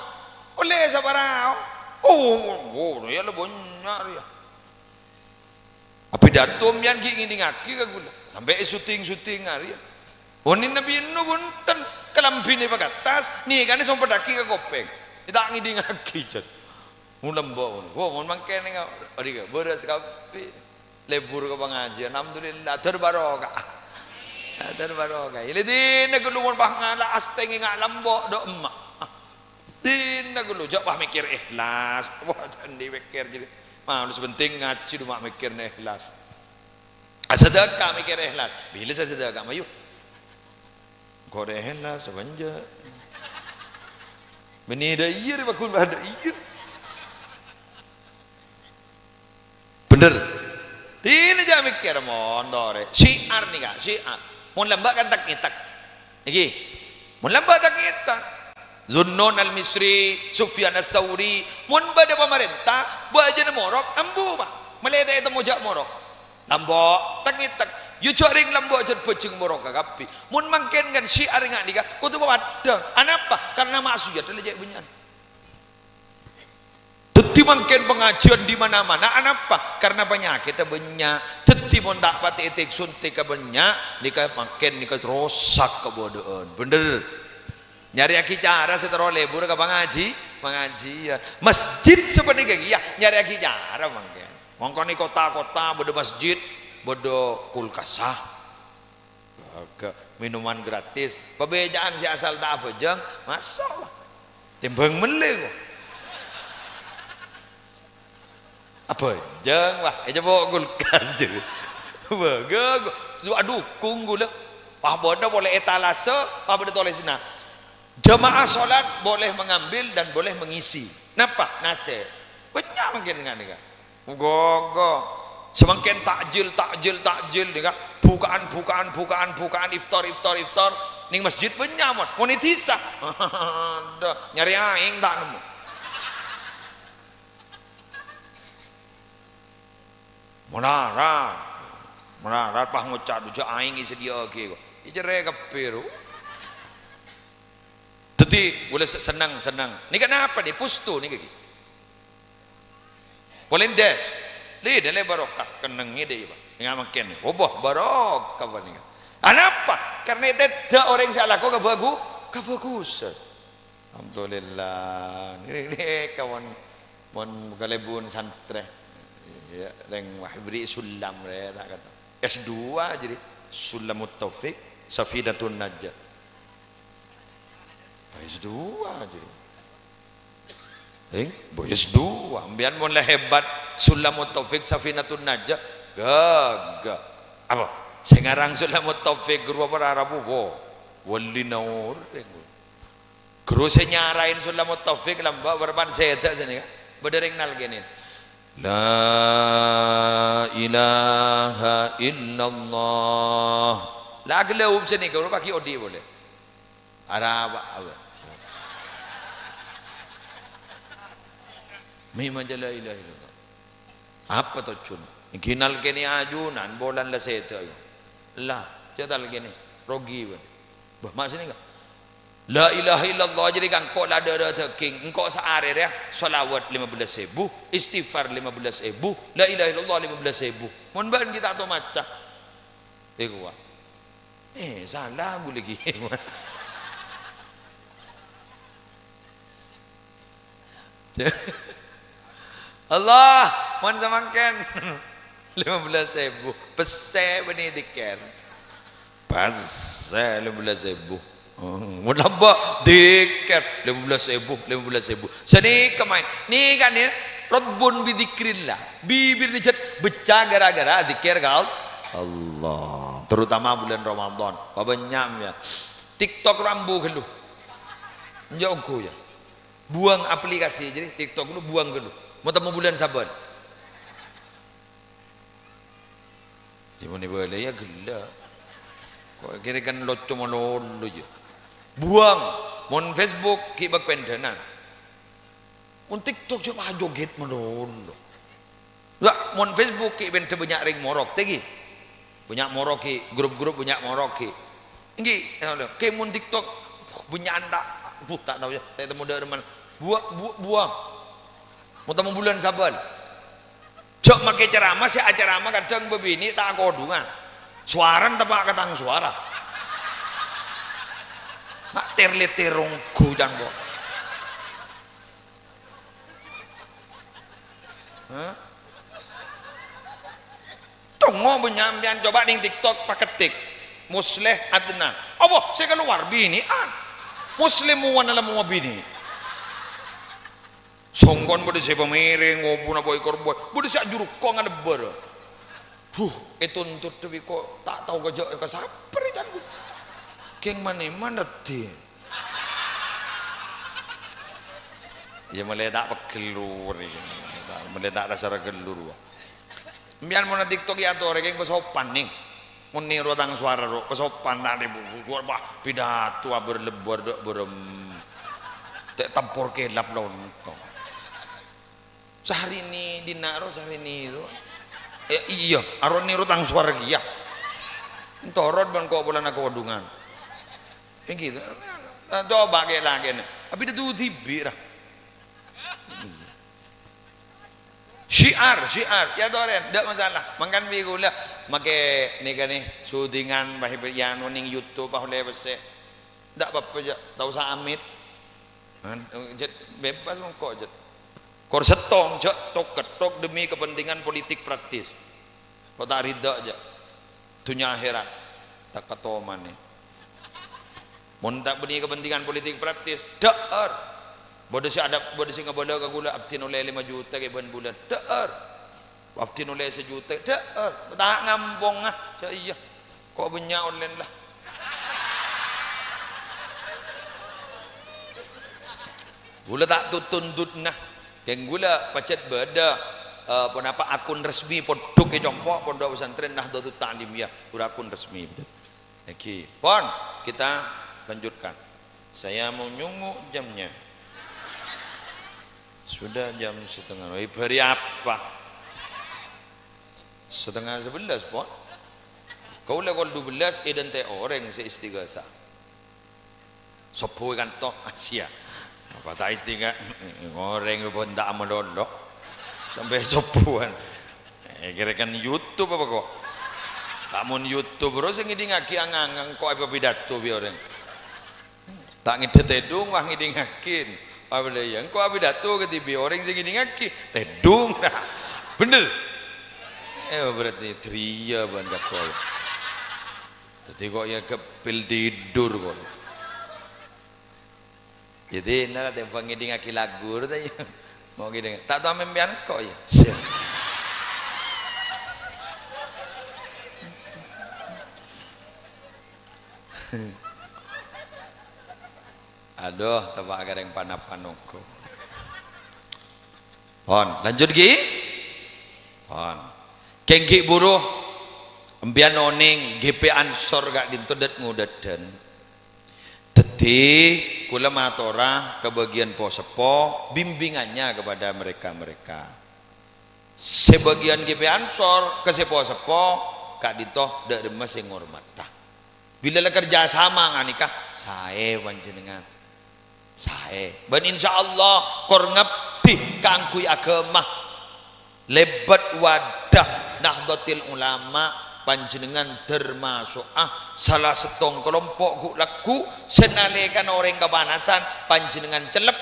Ollè saparao. Oh, oh, oh, ya la bânnya' rèya. Apidato sampèyan ghi' ngèdingngaghi ka ghulâ. Sampè' èsuting-suting arèya. Onèng Nabbhi Nuh bhunten, kalambhina èpakattas, nèkana èsompèddhâghi ka kopèng. Ta' ngèdingngaghi, jât. Mon lambâ', wah, mon mangkèn nèng arèya, bârâs kabbhi. Lebur ka pangajiân, alhamdulillah, dâr barokah. Dâr barokah. Ilè dinah ghâllu mon pas ngala' astèngè nga' lambâ', dâ' emma'. Dinah ghâllu, jâ' pas mèkkèr ikhlas. Wah, jâ' andi' mèkkèr jârèya. Ma'lè sè pentèng ngajhi dhu ma' mèkkèrna ikhlas. Asadâka mèkkèr ikhlas. Bilâ sè sadâka, mayu. Engko' dâ' ikhlas, sabânjâ. Bânnè dâ' iyâ, rè, bâghun bâdâ iyâ. Bhender. Dinah jâ' mèkkèr mon torè. Syiar nèka, syiar. Mon lambâ' kan tek-ngètek. Nèkè. Mon lambâ' tek-ngètek. Zunnun Al-Misri, Sufyan Ats-Tsauri, mon bâdâ pamarènta, bâjâna morok, ambu, Pak. Malè ta' ètemmo jâ' morok. Lambâ', tek-ngètek. Yâ jâ' rèng lambâ' jâ' bhâjâng morok kabbhi. Mon mangkèn kan syiar nga' nèka, kodhu papaddhâng. Anapa? Karna maksiyat la jâ' bânnya'an. Dhâddhi mangkèn pangajiân di mana-mana, anapa? Karna panyakèdhâ bânnya'. Dhâddhi mon ta' patè ètèk-sontèka bânnya', nèka mangkèn nèka rosak kabâdâ'ân. Bhender. Nyarèyaghi cara sè terro lebur ka pangaji-, pangajiân. Masjid sapanèka kèya nyarèyaghi cara mangkèn. Mangkana è kota-kota bâdâ masjid, bâdâ kulkasa. Harga minuman gratis. Pabhâjâ'ân sè asal ta' abhâjâng, maso', Pak. Tèmbhâng mellè, kok. Abhâjâng, Pak. Èjhâpo' kulkas, jârèya. Wah, gâ-, gâ-, adukung ghulâ. Pas bâdâ polè etalase, pas bâdâ tolèsanna. Jamaah sholat boleh mengambil dan boleh mengisi. Napa? Nasè'. Bânnya' mangkèn ngan nèka. Ghâ-ghâ. Samangkèn takjil, takjil, takjil nèka. Bukaan, bukaan, bukaan, bukaan, iftar, iftar, iftar. Nèng masjid bânnya' mon. Mon è dhisa. Adâ, nyarè aèng ta' nemmo. Malarat. Malarat pas ngoca' dujâ aèng èsadhiyâ'aghi kok. Ècerrè kabbhi, ro. Dhâddhi, ghulâ se-, senneng, senneng. Nèka napa nè? Pustu nèka ghi. Polendes. Lè, dâlè barokah. Kennengngè dâ' iyâ, Pak. Nèka mangkèn. Obâ, barokah panèka. Anapa? Karna ètèdâ' orèng sè alako kabhâghu-, kabhâghusân. Alhamdulillah. Nèka mon, mon kalèbun santrè. Iyâ, rèng wah èberri' sullam rè, ta' kata. S dua jadi. Sulamut Taufik, Safinatun Najah. S dua jadi. Eh, bo S dua. Mbiyan mon la hebat, Sulamut Taufik, Safinatun Najah. Ghâghâ. Apa? Sè ngarang Sulamut Taufik, ghuru apa, Arab, wo. Wali naor, eh, ghuru. Ghuru sè nyaraè Sulamut Taufik lambâ' bârâmpan sèdhâ sanèka. Bâdâ rèng nalkènè. La ilaha illallah. La ghellâ' up sanèka, ghuru paghi' odi' polè. Arapa, apa? Mè' maca la ilaha illallah. Apa tojjhuna? Ènggi nalkènè ajunan, bulân la sèdhâ, yâ. La, jhâ' talkènè, rogi, bân. Bâh, ma' sanèka. La ilaha illallah, jadi kan engko' la dârâ dâging, engko' saarè rèya shalawat lima belas èbu, istighfar lima belas èbu, la ilaha illallah lima belas èbu. Mon bâ'na ghi' ta' tao maca. Èkowa. Eh, sala ghulâ ghi. Allah, mon samangkèn lima belas èbu. Pèssè bânnè dhikir. Pèssè lima belas èbu. Oh, mon lambâ' dhikir, lima belas èbu, lima belas èbu. Sanèka maèn. Nèka nè, rabbun bi dzikrillah. Bibir nè jhât beccè' ghârâ-ghârâ dzikir ka Al-, Allah. Terutama bulân Ramadan. Pabânnya', yâ. TikTok ro ambu ghâllu. Enjâ' ongghu, yâ. Buwâng aplikasi, jadi TikTok ghâllu buwâng ghâllu. Mon temmo bulân sabân. Yâ, mon èbâlâi, yâ, ghellâ'. Ko' kèra kan locco malolo, yâ. Buwâng. Mon Facebook, ghi' bâk pendhânan. Mon TikTok, jhâ' pas joget malolo. Wah, mon Facebook, ghi' bendhâ bânnya' rèng morok, tèghi. Bânnya' morok, ghi. Grup-grup bânnya' morok, ghi. Ènggi, kè mon TikTok, bânnya'an ta', bu, ta' tao, yâ. Ta' temmo dâ' remman. Buwâng, bu-, buwâng. Mon temmo bulân sabân. Jhâ' makè ceramah, sè aceramah kadhâng bâbinè' ta' akodhungan. Sowarana teppa' ka tang sowara. Ma' ter-lèter ongghu cangko. Hah? Tongo bânnya' sampèyan coba nèng TikTok pakettik. Musleh Adnan. Apa? Sè kalowar binè'an. Muslim muwana la mabinè'. Songkon bâdâ sè pamèrèng, ngobuna bhâi korbhâi, bâdâ sè ajurukko ngalebbâr. Huh, ètuntut dâ' bi' ko' ta' tao ka jâ' ka sapè rè can gu-, kèng manè manèddhi. Iyâ, mèlè ta' pegghel rowa rè. Mèlè ta' rasa ragel rowa. Sampèyan mon TikTok yâ atorè kèng pasopan, nèng. Mon nèro tang sowara ro, pasopan ta' nèbu, wah, pidato abâr-lebbâr dâ' bârâmma. Ta' tempor kelap lonto. Syahrini dinna' ro, Syahrini ro. Eh, iyâ, aro nèro tang sowara kèya. Entoron bân ko' polana kodhungan. Ènggi, coba kè lakèna. Abidâ tu dhibi' ra. Syiar, syiar, yâ torè, ndak masalah. Mangkana bi' kaulâ makè nèka nè, syutingan, yâ, anu, nèng YouTube, ah, ollè pèssè. Ndak apa-apa, jâ', ta' osa amit. Nah, jâ', bebas mongko, jâ'. Kor sèttong, jâ', tok-kettok demi kepentingan politik praktis. Ko' ta' rida, jâ'. Dhunnya akhèrat. Ta' katomanè. Mon ta' bânnè kepentingan politik praktis, dhâ'âr. Bâdâ sè ada, bâdâ sè ngabâlâ ka kaulâ, "Abdhina ollè lèma juta kè bân bulân." Dhâ'âr. "Abdhina ollè sajuta." Dhâ'âr. Ta' ngamponga. Jâ' iyâ. Ko' bânnya' ollèna la. Kaulâ ta' tut-, tundutna. Kèng kaulâ pajhât bâdâ, eh, ponapa, akun resmi pondhuk è compo' Pondok Pesantren Nahdlatul Ta'limiyah. Buru akun resmi. Lagi. Pon, kita lanjutkan. Saya mau nyongngo' jamnya. Sudah jam setengah. Eh, bâri' apa? Setengah sebelas, Pon. Kaulâ kol dubellâs èdhânte' orèng sè istighasah. Sobbhu è kanto, ah, siya. Apa ta' istigha-, orèng pon ta' amalolo. Sampè' sobbhuwân. Eh, kèra kan YouTube apa kok? Ta' mon YouTube terros sè ngèdingngaghi angang-angang kok apa pidato bi' orèng. Ta' ngèdhâ tèdung, wah ngèdingngaghi. Apa lè ya, engko' apidato kadhibi' orèng sè ngèdingngaghi, tèdung. Bhender. Eh, berarti dhâriyâ bân kabbhi. Dhâddhi kok ya gepil tidur kok. Jadi, nara tèmbhâng ngèdingngaghi lagu, ta' ya? Mau ngèding, ta' tao mèmpèyan kok ya? Sè. Aduh, teppa' karèng pan-apan ongghu. Pon, lanjut ghi? Pon. Kèng ghi' buru, empèyan onèng G P Ansor ka'dinto dhât-ngodhâdhân. Dhâddhi, kaulâ matora ka bâgiyân po-seppo, bimbingannya kepada mereka-mereka. Sè bâgiyân G P Ansor ka sè po-seppo, ka'dinto dhâ' remma sè ngormadhâ. Bilâ la kerja sama nganèka, saè panjhennengngan. Saè. Bân insyaallah kor ngabdi kaangghuy aghâma. Lèbât wadah Nahdlatul Ulama, panjhennengngan termaso'a sala sèttong kalompo' ghu'-lagghu' sè nalèkana orèng kapanasan, panjhennengngan cellep.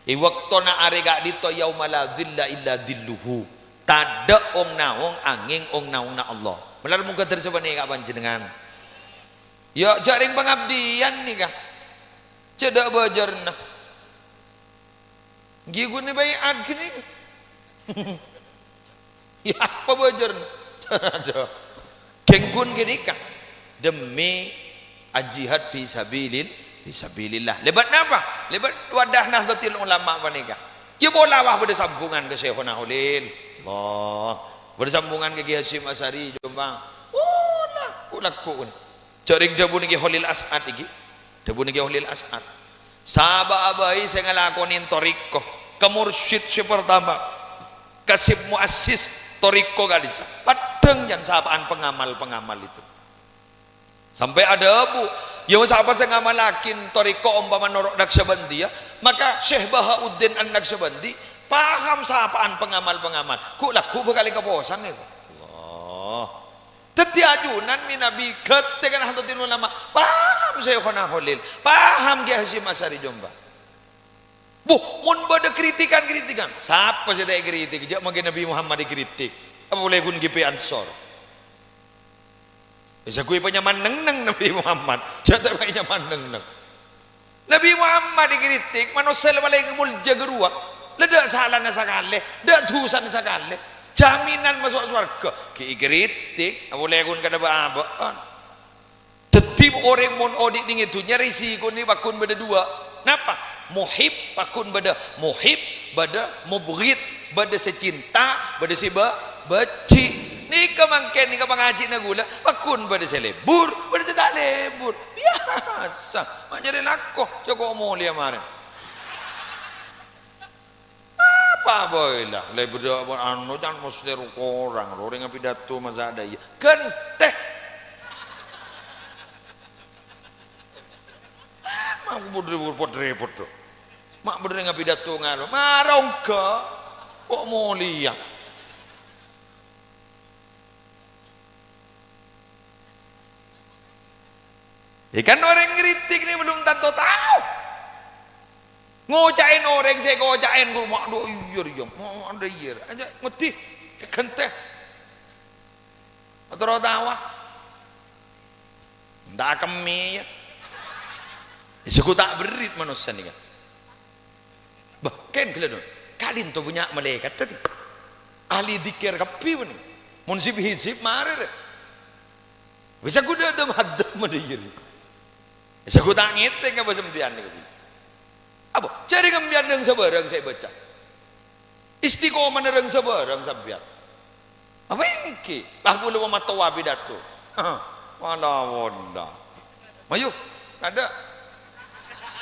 È bâktona arè ka'dinto, "Yauma la dhilla illa dhilluhu." Tadâ' ong-naong angèng ong-naongnga Allah. Malar moghâ dhâr sapanèka panjhennengngan. Ya, jhâ' rèng pangabdiyân nèka. Jhâ' dâ' bâjârna. Ghi ghun bai'at ghânèka. Ya, apa bâjârna? Aduh. Kèng ghun ghânèka. Demi ajihad fi sabilil-, fi sabilillah. Lèbât napa? Lèbât wadah Nahdlatul Ulama panèka. Ya pola wah bâdâ sambungan ka Syaikhona Kholil. Allah. Bâdâ sambungan ka Kiai Hasyim Asy'ari, Jombang. Pola, pola kok. Jhâ' rèng dhâbuna Kè Kholil As'ad iki. Dhâbuna Kè Kholil As'ad. Sabâ' bhâi sè ngalakonè thariqah, ka mursyid sè partama, ka sè muassis thariqah ka'dissa'. Paddhâng jhân sapa'an pengamal-pengamal itu. Sampè' adhâbu, "Ya, sapa sè ngamallaghi thariqah ompama noro' Naqsabandiyah, maka Syekh Bahauddin An-Naqsabandi paham sapa'an pengamal-pengamal. Ghu'-lagghu' bhâkal èkaposang, ya." Allah. Dhâddhi ajunan mènabi ghâtè ka Nahdlatul Ulama. Paham Syaikhona Kholil, paham Kiai Hasyim Asy'ari Jombang. Bu, mon bâdâ kritikan-kritikan, sapa sè ta' èkritik? Jhâ' mangkè Nabi Muhammad èkritik. Apa polè ghun G P Ansor? Bisa ghun panyaman neng-neng Nabi Muhammad. Jhâ' ta' panyaman neng-neng. Nabi Muhammad èkritik, manossa la palèng molja ghâruwa. La dâ' salana sakalè, dâ' dhusana sakalè. Jaminan maso' sowarghâ. Ghi' èkritik, apolè ghun kadhâ' bâ'-abâ'ân. Dhâddhi orèng mon odi' neng è dhunnya, risikona pagghun bâdâ duwâ'. Napa? Muhib, pagghun bâdâ muhib, bâdâ mubghid, bâdâ sè cinta, bâdâ sè bâ-, bânchi. Nèka mangkèn, nèka pangajhina ghulâ, pagghun bâdâ sè lebur, bâdâ sè ta' lebur. Biyasa, ma' nyarè lako, cokop molèya marèn. Apa bhâi la, lebur anu can mostè korang, orèng apidato masa ada iya. Ghântè. Ma' budi repot-repot, do. Ma' budi ngapidato ngalo. Mara ongghâ. Kok molèya. Ya kan, orèng ngritik nè belum tanto tao. Ngoca'è orèng sè èkoca'è, guru, ma' do iyâ, iyâ. Ma' do iyâ. Aja ngodhi. Ghântè. Atoro tao. Ènta' akemmè, ya. Èsèghu ta' berrit manossa nèka. Bâh, kèng ghellâ', no. Ka'dinto bânnya' malaèkat tadi. Ahli dzikir kabbhi, bân. Mon sip hizib marè, rè. Bisa ghun dâ'-, dâ' maddhâ madâ iyâ, rè. Bisa ghun ta' ngètèng ka bâ' sampèyan nèka, bân. Apa? Jhâ' rèng sampèyan rèng sabârâng sè èbâca. Istiqomana rèng sabârâng sampèyan. Apa ènggi? Lah, kaulâ matowa pidato. Wala-wala. Mayu, adâ'.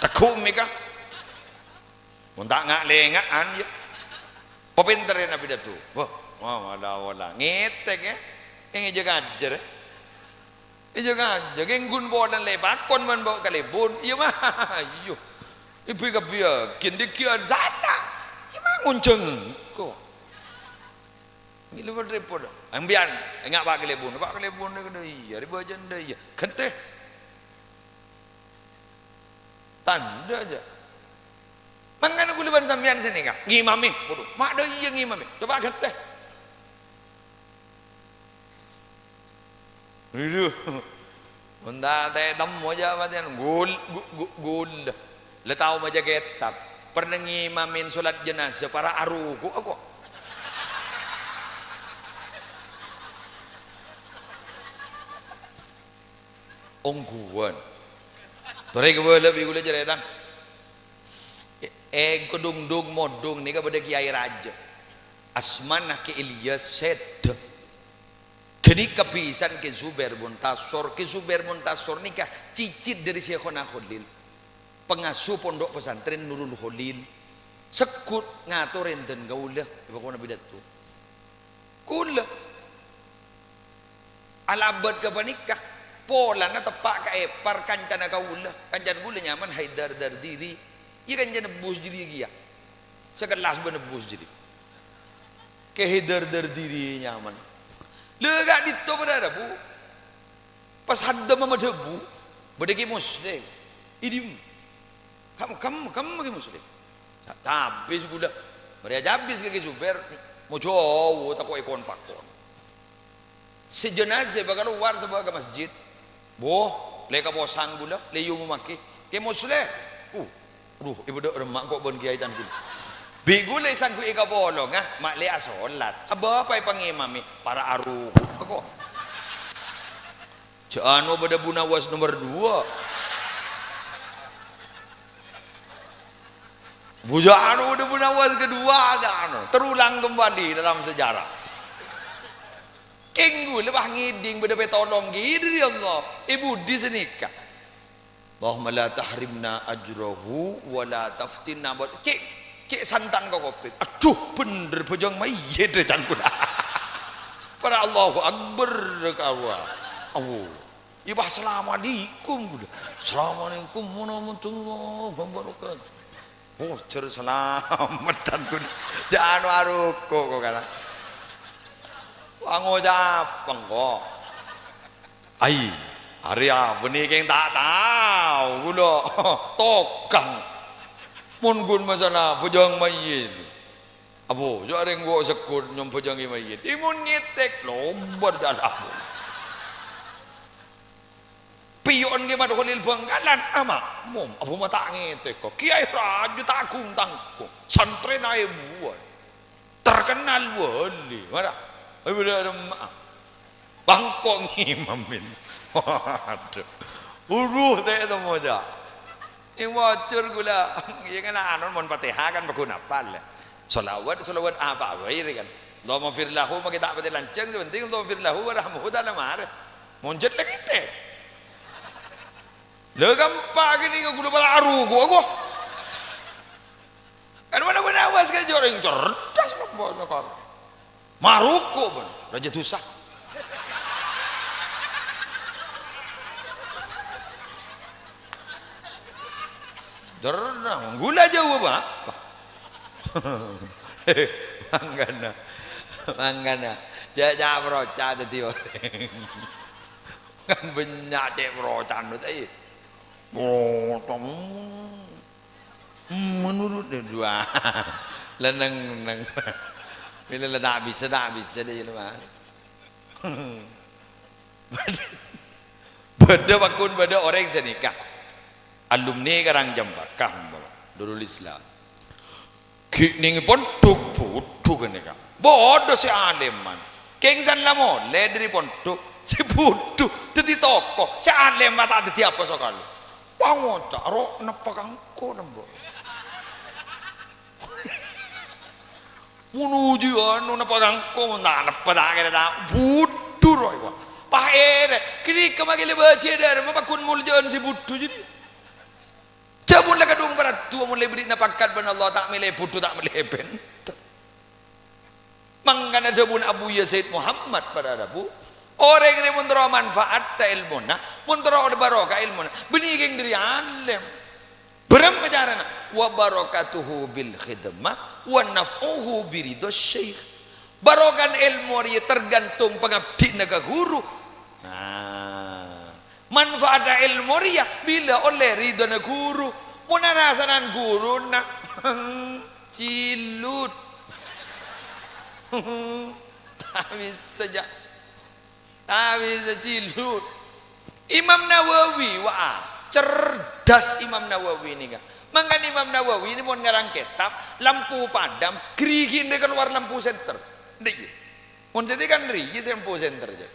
Tegghu' mèka. Mon ta' nga'-lènga'an, yâ. Papènterrâ pidato. Wah, wah, wala-wala. Ngètèk, yâ. Èngghi jhâ' kajâr, yâ. Iyâ, kajâ, kèng ghun polana lè pakon bân bâ' kalèbun. Iyâ, ma, iyâ. Èbâ-kabiyâghin, dhâggi'ân sala. Iyâ, ma, ngonjhâng engko'. Ngghi lè repot. Sampèyan, enga' bâ' kalèbun. Bâ' kalèbun, iyâ, rè bâjâna, iyâ. Ghântè. Tandhâ jhâ'. Mangkana kaulâ bân sampèyan sanèka ngimami. Waduh, ma' dâ' iyâ ngimami. Coba ghântè. Aduh. Mon ta' tètemmo jhâ' patèn gul-, gu-, gu-, gulâ. La tao maca kètab. Pernah ngimami solat jenazah, para' aruku' aku. Ongghuwân. Torè kabâlâ bi' kaulâ carèta. È, è Kedungdung Modung nèka bâdâ kèyaè rajâ. Asmana Kè Ilyas Sèdhâ. Ghânèka bhisan Kè Zubair Muntasor. Kè Zubair Muntasor nèka cicit dâri Syaikhona Kholil. Pengasuh Pondok Pesantren Nurul Kholil. Segghut ngatorè dhân kaulâ, è bâkona pidato. Kaulâ. Alabât ka panèka, polana teppa' ka èpar kancana kaulâ. Kancana kaulâ nyamana Haidar Dardiri. Iyâ, kancana Bus jârèya kèya. Sakellas bân Bus jârèya. Kè Haidar Dardiri nyamana. Lè, ka'dinto padâ, Bu. Pas haddâ ma-, madhâbu, bâdâ Kè Musleh. Idim. Kam-, kam-, kam Kè Musleh. Ta-, cabis kaulâ. Marè acabis ka Kè Zubair, mojawa tako' èkon-pakon. Sè jenazah bâkal lowar sabâ ka masjid. Boh, lè kaposang kaulâ, lè èomommaghi. Kè Musleh. Uh, duh, èbâdâ remma' engko' bân kèyaè can kaulâ. Bi' kaulâ èsangghu'i kapolonga, ma' lè asolat. Abâ' apa èpangimami? Para' aruku' engko'. Jhâ' ano bâdâ Bu Nawas nomer dua. Bu, jhâ' ano bâdâ Bu Nawas kedua, jhâ' ano. Terulang kembali dalam sejarah. Kèng kaulâ pas ngèdhing bâdâ pètolong ghi dâri Allah. È budi sanèka. Allahumma la tahrimna ajrahu wa la taftinna ba'da. Cè', cè' santan ka kopèng. Adhu, bhender bhâjâng mayyit, can kaulâ. Para' Allahu Akbar, kawa. Awo. Iyâ, pas, "Assalamualaikum," kaulâ. "Assalamualaikum warahmatullahi wabarakatuh." Oh, jhâr salamet, can kaulâ. Jhâ' ano aruku' ko' kana. Wah, ngoca' apa engko'? Ai, arèya bânnè kèng ta' tao kaulâ. Tokang. Mon ghun masalah bhâjâng mayyit. Abu, jhâ' rèng engko' segghut nyombhâjângè mayyit. È, mon ngètèk, lobâr jhâ' la. Piyo'en Kè Madhulil Bhângkalan, ama', mom, abu ma' ta' ngètèk, ko'. Kèyaè rajâ ta' gung-tanggung. Santrèna èbuwân. Terkenal wali, mara. Ayo, bâdâ remma'a. Bâ' engko' ngimamin. Waduh. Buru tè' temmo, jhâ'. È, wajhâr kaulâ. Iyâ, kan, anu, mon Fatihah, kan, paggun apal, yâ. Shalawat, shalawat apa bhâi, rè, kan. Allahummaghfir lahu, makkè ta' patè lanjhâng, sè pentèng Allahummaghfir lahu warhamhu, ta' la marè. Mon jhât la ngètèk. La, ghâmpa' ghânèka kaulâ para' aruku', ko'. Kan mana-mana awas ka jhâ' orèng cerdas lompo sakala. Maruku', bân. Rajâ dhusa. Cerdas, ghulâ jhâu apa? Mangkana, mangkana. Jhâ', jhâ' proca dhâddhi orèng. Kan bânnya' cè' procana, ta' iyâ? Procana. Hmm, menurut dia dua. Leneng, leneng. Bilâ la ta' bisa, ta' bisa dâ' iyâ, Mas. Bâdâ, bâdâ, paggun bâdâ orèng sanèka. Alumni Karang Cempaka, umpama, Nurul Islam. Ghi' neng pondhuk budhu ghânèka. Bâdâ sè alèman. Kèng san la molè dâri pondhuk, sè budhu dhâddhi toko, sè alèm ma' ta' dhâddhi apa sakalè. Pangoca', "Ro, neppa ka engko', nembo'." Mon oji anu neppa' ka engko', mon ta' neppa' ta' kèra ta' budhu rowa. Pas èrè, ghânèka makè la bâjhi dhâremma pagghun molja'an sè budhu jârèya. Jhâ' mon la kadhung paraddhuwâ, mon la èberri'na pangkat bân Allah, ta' mèlè budhu, ta' mèlè bhender. Mangkana dhâbuna Abuya Said Muhammad para rabu, orèng rè mon terro manfaatta èlmona, mon terro barokah èlmona, bânnè kèng dhâri alim. Bârâmma carana? "Wa barakatuhu bil khidmah, wa naf'uhu bi ridha syekh." Barokana èlmo rèya tergantung pangabdhina ka ghuru. Nah, manfaatta èlmo rèya bilâ ollè ridhâna ghuru. Mon arasanan ghuruna, cilut. Ta' bisa, jâ'. Ta' bisa cilut. Imam Nawawi, wah, cerdas Imam Nawawi nèka. Mangkana Imam Nawawi nèka mon ngarang kètab, lampu padam, ghârighi nèka kalowar lampu senter. Nèka. Mon sèdhâ kan rèya sè lampu senter, jâ'.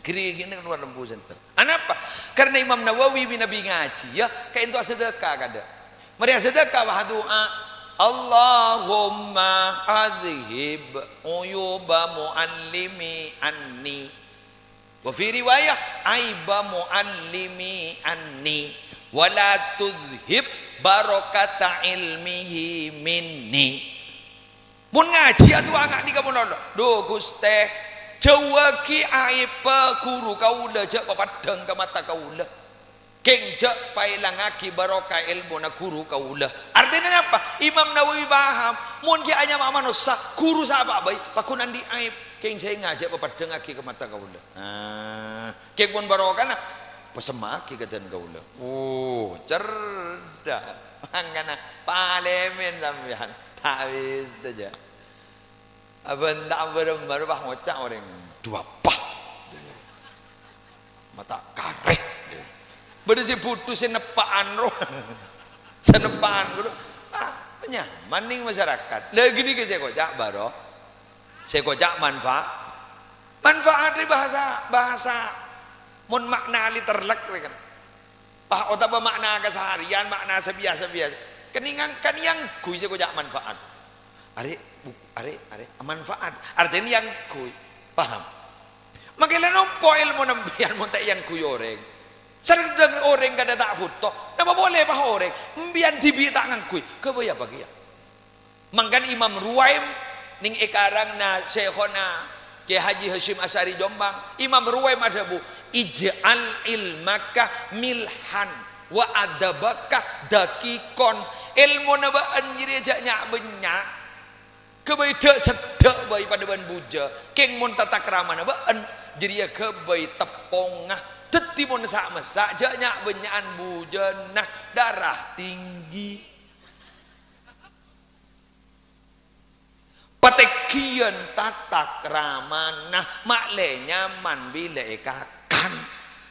Ghârighi nèka kalowar lampu senter. Anapa? Karna Imam Nawawi manabi ngajhiyâ, kaènto asadhâka kadhâ'. Marè asadhâka, wah, adu'a, "Allahumma adhhib uyuba muallimi anni, wa fi riwayah aiba muallimi anni, wa la tudhhib barakata ilmihi minni." Mon ngajhi adu'a nga' nèka mon Allah, "Dhu, Ghustè, jhâuwâghi aèbbhâ ghuru kaulâ, jhâ' papaddhâng ka mata kaulâ. Kèng jhâ' paèlangngaghi barokah èlmona ghuru kaulâ." Artèna napa? Imam Nawawi paham, mon ghi' anyama manossa, ghuru sapa bhâi, pagghun andi' aèb, kèng sènga' jhâ' papaddhângngaghi ka mata kaulâ. Ah, kèng mon barokana, pasemma'aghi ka dân kaulâ. Oh, cerdas. Mangkana palèmen sampèyan. Ta' bisa, jâ'. Abân ta' bârâmma rowa ngoca' orèng, "Dhu apa?" Mata karè. Bâdâ sè budhu sè neppa'an rowa. Sè neppa'an ghuru. Ah, nyaman nèng masyarakat. Lha ghânèka sè èkoca' bâro. Sè èkoca' manfa-, manfaat rè bahasa, bahasa. Mon ma'na lè terlek rè kan. Pah, otabâ ma'na kasahariyan, ma'na sabiyasa-biyasa. Kennengngan, kan èyangghuy sè èkoca' manfaat. Arè, bu-, arè, arè, manfaat. Artèna èyangghuy. Paham? Makè la nompo èlmo sampèyan mon ta' èyangghuy orèng. Sareng dhâng orèng kadhâ' ta' bhuto. Napa polè, pah, orèng? Sampèyan dhibi' ta' ngangghuy. Ghâbây apa kèya? Mangkana Imam Ruwaim nèng è karangnga Syaikhona Kyai Haji Hasyim Asy'ari Jombang, Imam Ruwaim adhâbu, "Ij'al ilmaka milhan wa adabaka daqiqan." Èlmona bâ'ân jârèya jhâ' nya'-bânnya'. Ghâbây dhâ'-seddhâ' bhâi padâ bân bujâ. Kèng mon tatakramana bâ'ân jârèya ghâbây teppongnga. Dhâddhi mon sa'-messa' jhâ' nya'-bânnya'an bujâna, darah tinggi. Patènggiyân tatakramana, ma'lè nyaman bilâ èkakan.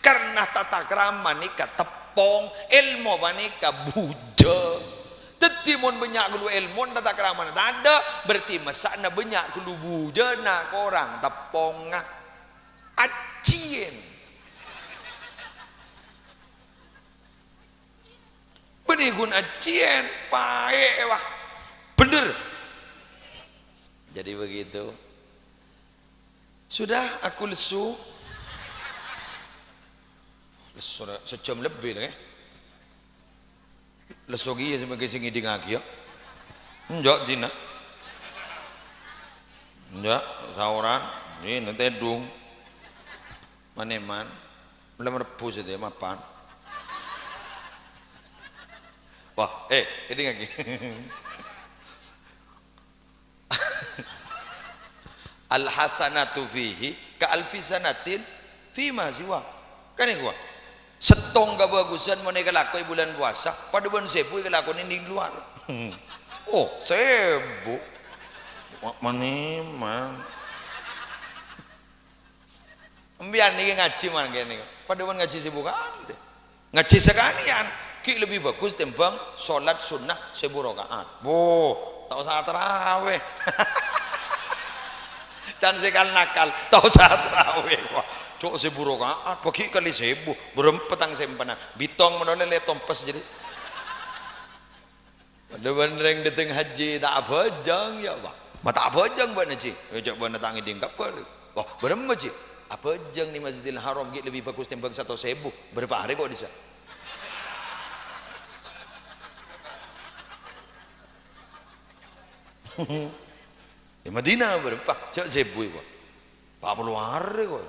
Karna tatakrama nèka teppong, èlmo panèka bujâ. Dhâddhi, mon bânnya' ghâllu èlmona, tatakramana tadâ', berarti messa'na bânnya' ghâllu bujâna, korang teppongnga. Ajjhiyân. Bânnè ghun ajjhiyân, paè', wah. Bhender. Jadi begitu. Sudah, aku lesu. Lesu, sejam lebih, ngghi. Lesu kèya sè mangkè sè ngèdingngaghi, yâ. Enjâ' dinah. Enjâ', saoran. Dinah tèdung. Man-èman. Malem Rebbhu satèya mapan. Wah, eh, èdingngaghi. Al hasanatu fihi ka alfi sanatin fima siwa. Kan èkowa. Sèttong kabhâghusân mon èkalako è bulân powasa, padâ bân sèbu èkalakonè nèng lowar. Oh, sèbu. Ma-, man-èman. Sampèyan nèka ngajhi mangkèn nèka. Padâ bân ngajhi sè bukan. Ngajhi sakalèyan, ghi' lebbi bhâghus tèmbhâng sholat sunnah sèbu raka'at. Bo, ta' osa tarawèh. Can sè kal-nakal, ta' osa tarawèh. Wah, cok sèbu raka'at, bâghi kalè sèbu, bârâmpa tang sèmpenan. Bitong manola lè tompes jârèya. Padâ bân rèng dâteng hajji ta' abhâjâng, yâ, Pak. Ma' ta' abhâjâng bâ'na, Ji? Iyâ, jhâ' bâ'na ta' ngèdhing kabhâr. Wah, bârâmma, Ji? Abhâjâng neng Masjidil Haram ghi' lebbi bhâghus tèmbhâng satos èbu. Bârâmpa arè ko' dissa'? È Madinah bârâmpa? Jhâ' sèbu èko. Pa' polo arè ko'.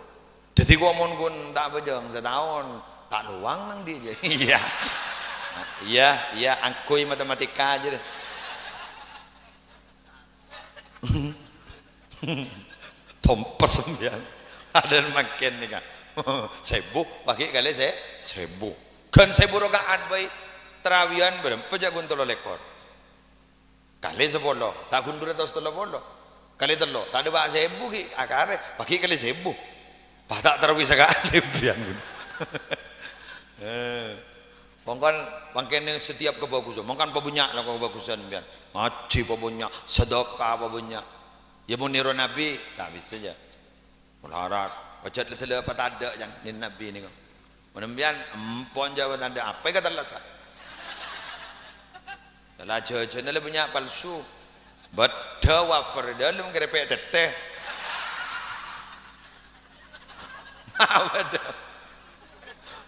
Dhâddhi ko' mon ghun ta' abhâjâng sataon, ta' lowang neng dhi', Ji? Iyâ. Iyâ, iyâ, angghuy matematika jârèya. Tompes sampèyan. Adâ' mangkèn nèka. Sèbu, paghi' kalè sè-, sèbu. Ghân sèbu raka'at bhâi. Tarawiyan bârâmpa jhâ' ghun tello lèkor. Kalè sapolo, ta' ghun dhu ratos tello polo. Kalè tello, ta' dâpa' sèbu ghi' akarè, paghi' kalè sèbu. Pas ta' tarawi sakali, sampèyan. Eh. Mangkana, mangkèn setiap kabhâghusân, mangkana pabânnya' la kabhâghusân sampèyan. Ngajhi pabânnya', sedekah pabânnya'. Iyâ, mon nèro Nabbhi, ta' bisa, jâ. Molarat, pajhât la dâlâ patadâ', jâng, nèng Nabbhi nèko. Mon sampèyan, empon jâ patadâ', apa èkatellasa? La jhâjhâna la bânnya' palsu. Bâdâ wafer è dâlem, kerèpè' tèttè. Ma' bâdâ.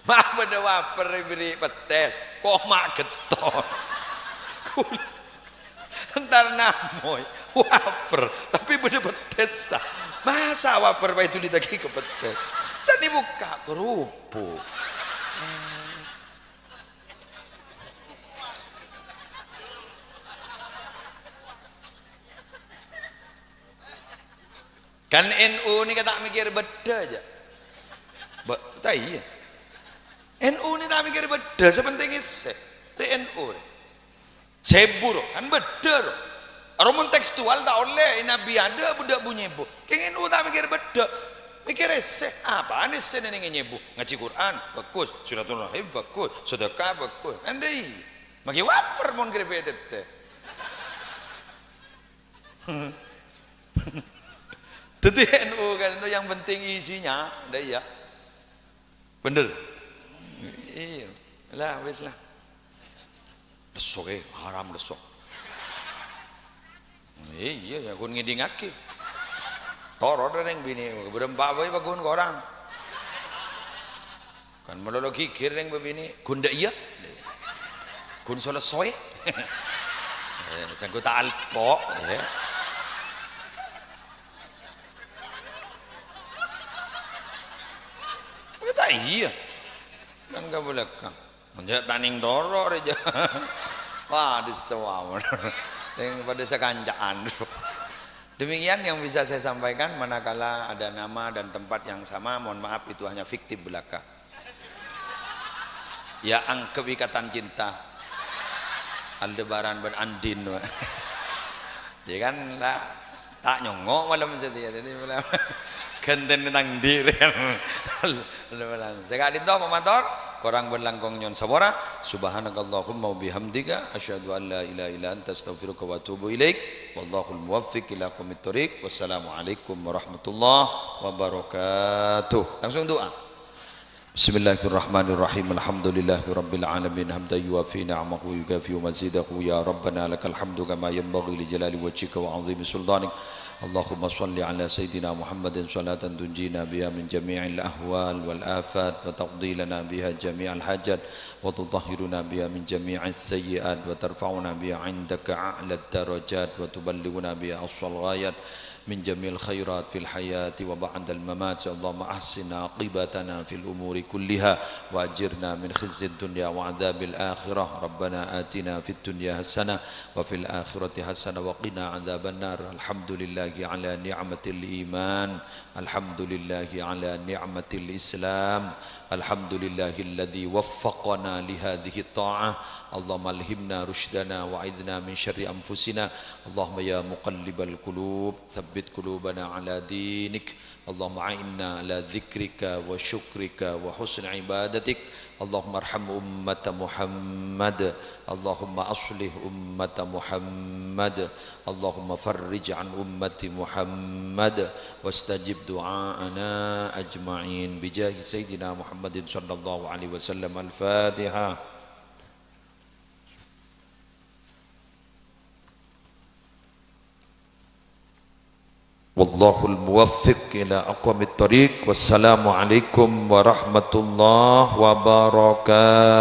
Ma' bâdâ wafer èberri' pettès. Koma' ghetto. Kul-, entar namoy. Wafer. Tapè bâdâ pettès, sa. Masa wafer paèduli dâggi' ka pettès? Sè èbukka' kerupuk. Kan N U nèka ta' mèkkèr bâdâ, jâ. Bâ-, ta' iyâ. N U nèka ta' mèkkèr bâdâ, sè pentèng èssè. Rè N U rè. Sèbu, ro, kan bâdâ, ro. Aro mon tekstual ta' ollè, Nabbhi adâ' bâdâ bu nyèbu. Kèng N U ta' mèkkèr bâdâ. Mèkkèr èssè. Apana èssèna nèng nyèbu? Ngajhi Qur'an, bhâghus. Silaturahim, bhâghus. Sedekah, bhâghus. Kan dâ' iyâ. Maghi wafer mon kerèpè' tèttè. Dhâddhi N U kan itu yang penting isinya, ndak iyâ? Bhender? Iyâ. Lah, wis lah. Lesso, eh, haram lesso. Iyâ, jâ ghun ngèdingngaghi. Toro' rèng binè', bârâmpa bhâi pagghun korang. Kan malolo ghighir rèng bâbinè', "Ghun dâ' iyâ?" "Ghun so lesso, eh?" Eh, sèngko' ta' alpo', eh. Ghun dâ' iyâ. Kan kabâlâkka'. Jâ' ta' nèng toro' rè, jâ. Wah, dissa' mawon. Sèng padâ sakanca'an. Demikian yang bisa saya sampaikan, manakala ada nama dan tempat yang sama, mohon maaf, itu hanya fiktif belaka. Ya, anggap ikatan cinta. Aldebaran bân Andin, Pak. Ya kan, la, ta' nyongngo' malem satèya. Dhâddhi, ghântèna tang dhi', kan. Aldebaran. Saka'dinto, pamator, korang bân langkong nyo'on sapora. Subhanakallahumma wa bihamdika, asyhadu an la ilaha illa anta, astaghfiruka wa atubu ilaik. Wallahul muwaffiq ila aqwamit thoriq. Wassalamualaikum warahmatullahi wabarakatuh. Langsung doa. بسم الله الرحمن الرحيم. الحمد لله رب العالمين، حمدا يوافي نعمه ويكافئ مزيده. يا ربنا لك الحمد كما ينبغي لجلال وجهك وعظيم سلطانك. اللهم صل على سيدنا محمد صلاة تنجينا بها من جميع الأهوال والآفات، وتقضي لنا بها جميع الحاجات، وتطهرنا بها من جميع السيئات، وترفعنا بها عندك أعلى الدرجات، وتبلغنا بها أقصى الغايات، من جميع الخيرات في الحياة وبعد الممات. اللهم أحسن عاقبتنا في الأمور كلها، وأجرنا من خزي الدنيا وعذاب الآخرة. ربنا آتنا في الدنيا حسنة وفي الآخرة حسنة وقنا عذاب النار. الحمد لله على نعمة الإيمان. الحمد لله على نعمة الإسلام. الحمد لله الذي وفقنا لهذه الطاعة. اللهم ألهمنا رشدنا وأعذنا من شر أنفسنا. اللهم يا مقلب القلوب، ثبت قلوبنا على دينك. اللهم أعنا على ذكرك وشكرك وحسن عبادتك. اللهم ارحم أمة محمد. اللهم أصلح أمة محمد. اللهم فرج عن أمة محمد واستجب دعاءنا أجمعين بجاه سيدنا محمد صلى الله عليه وسلم. الفاتحة. Wallahul muwaffiq ila aqwamit thariq. Wassalamualaikum warahmatullahi wabarakatuh.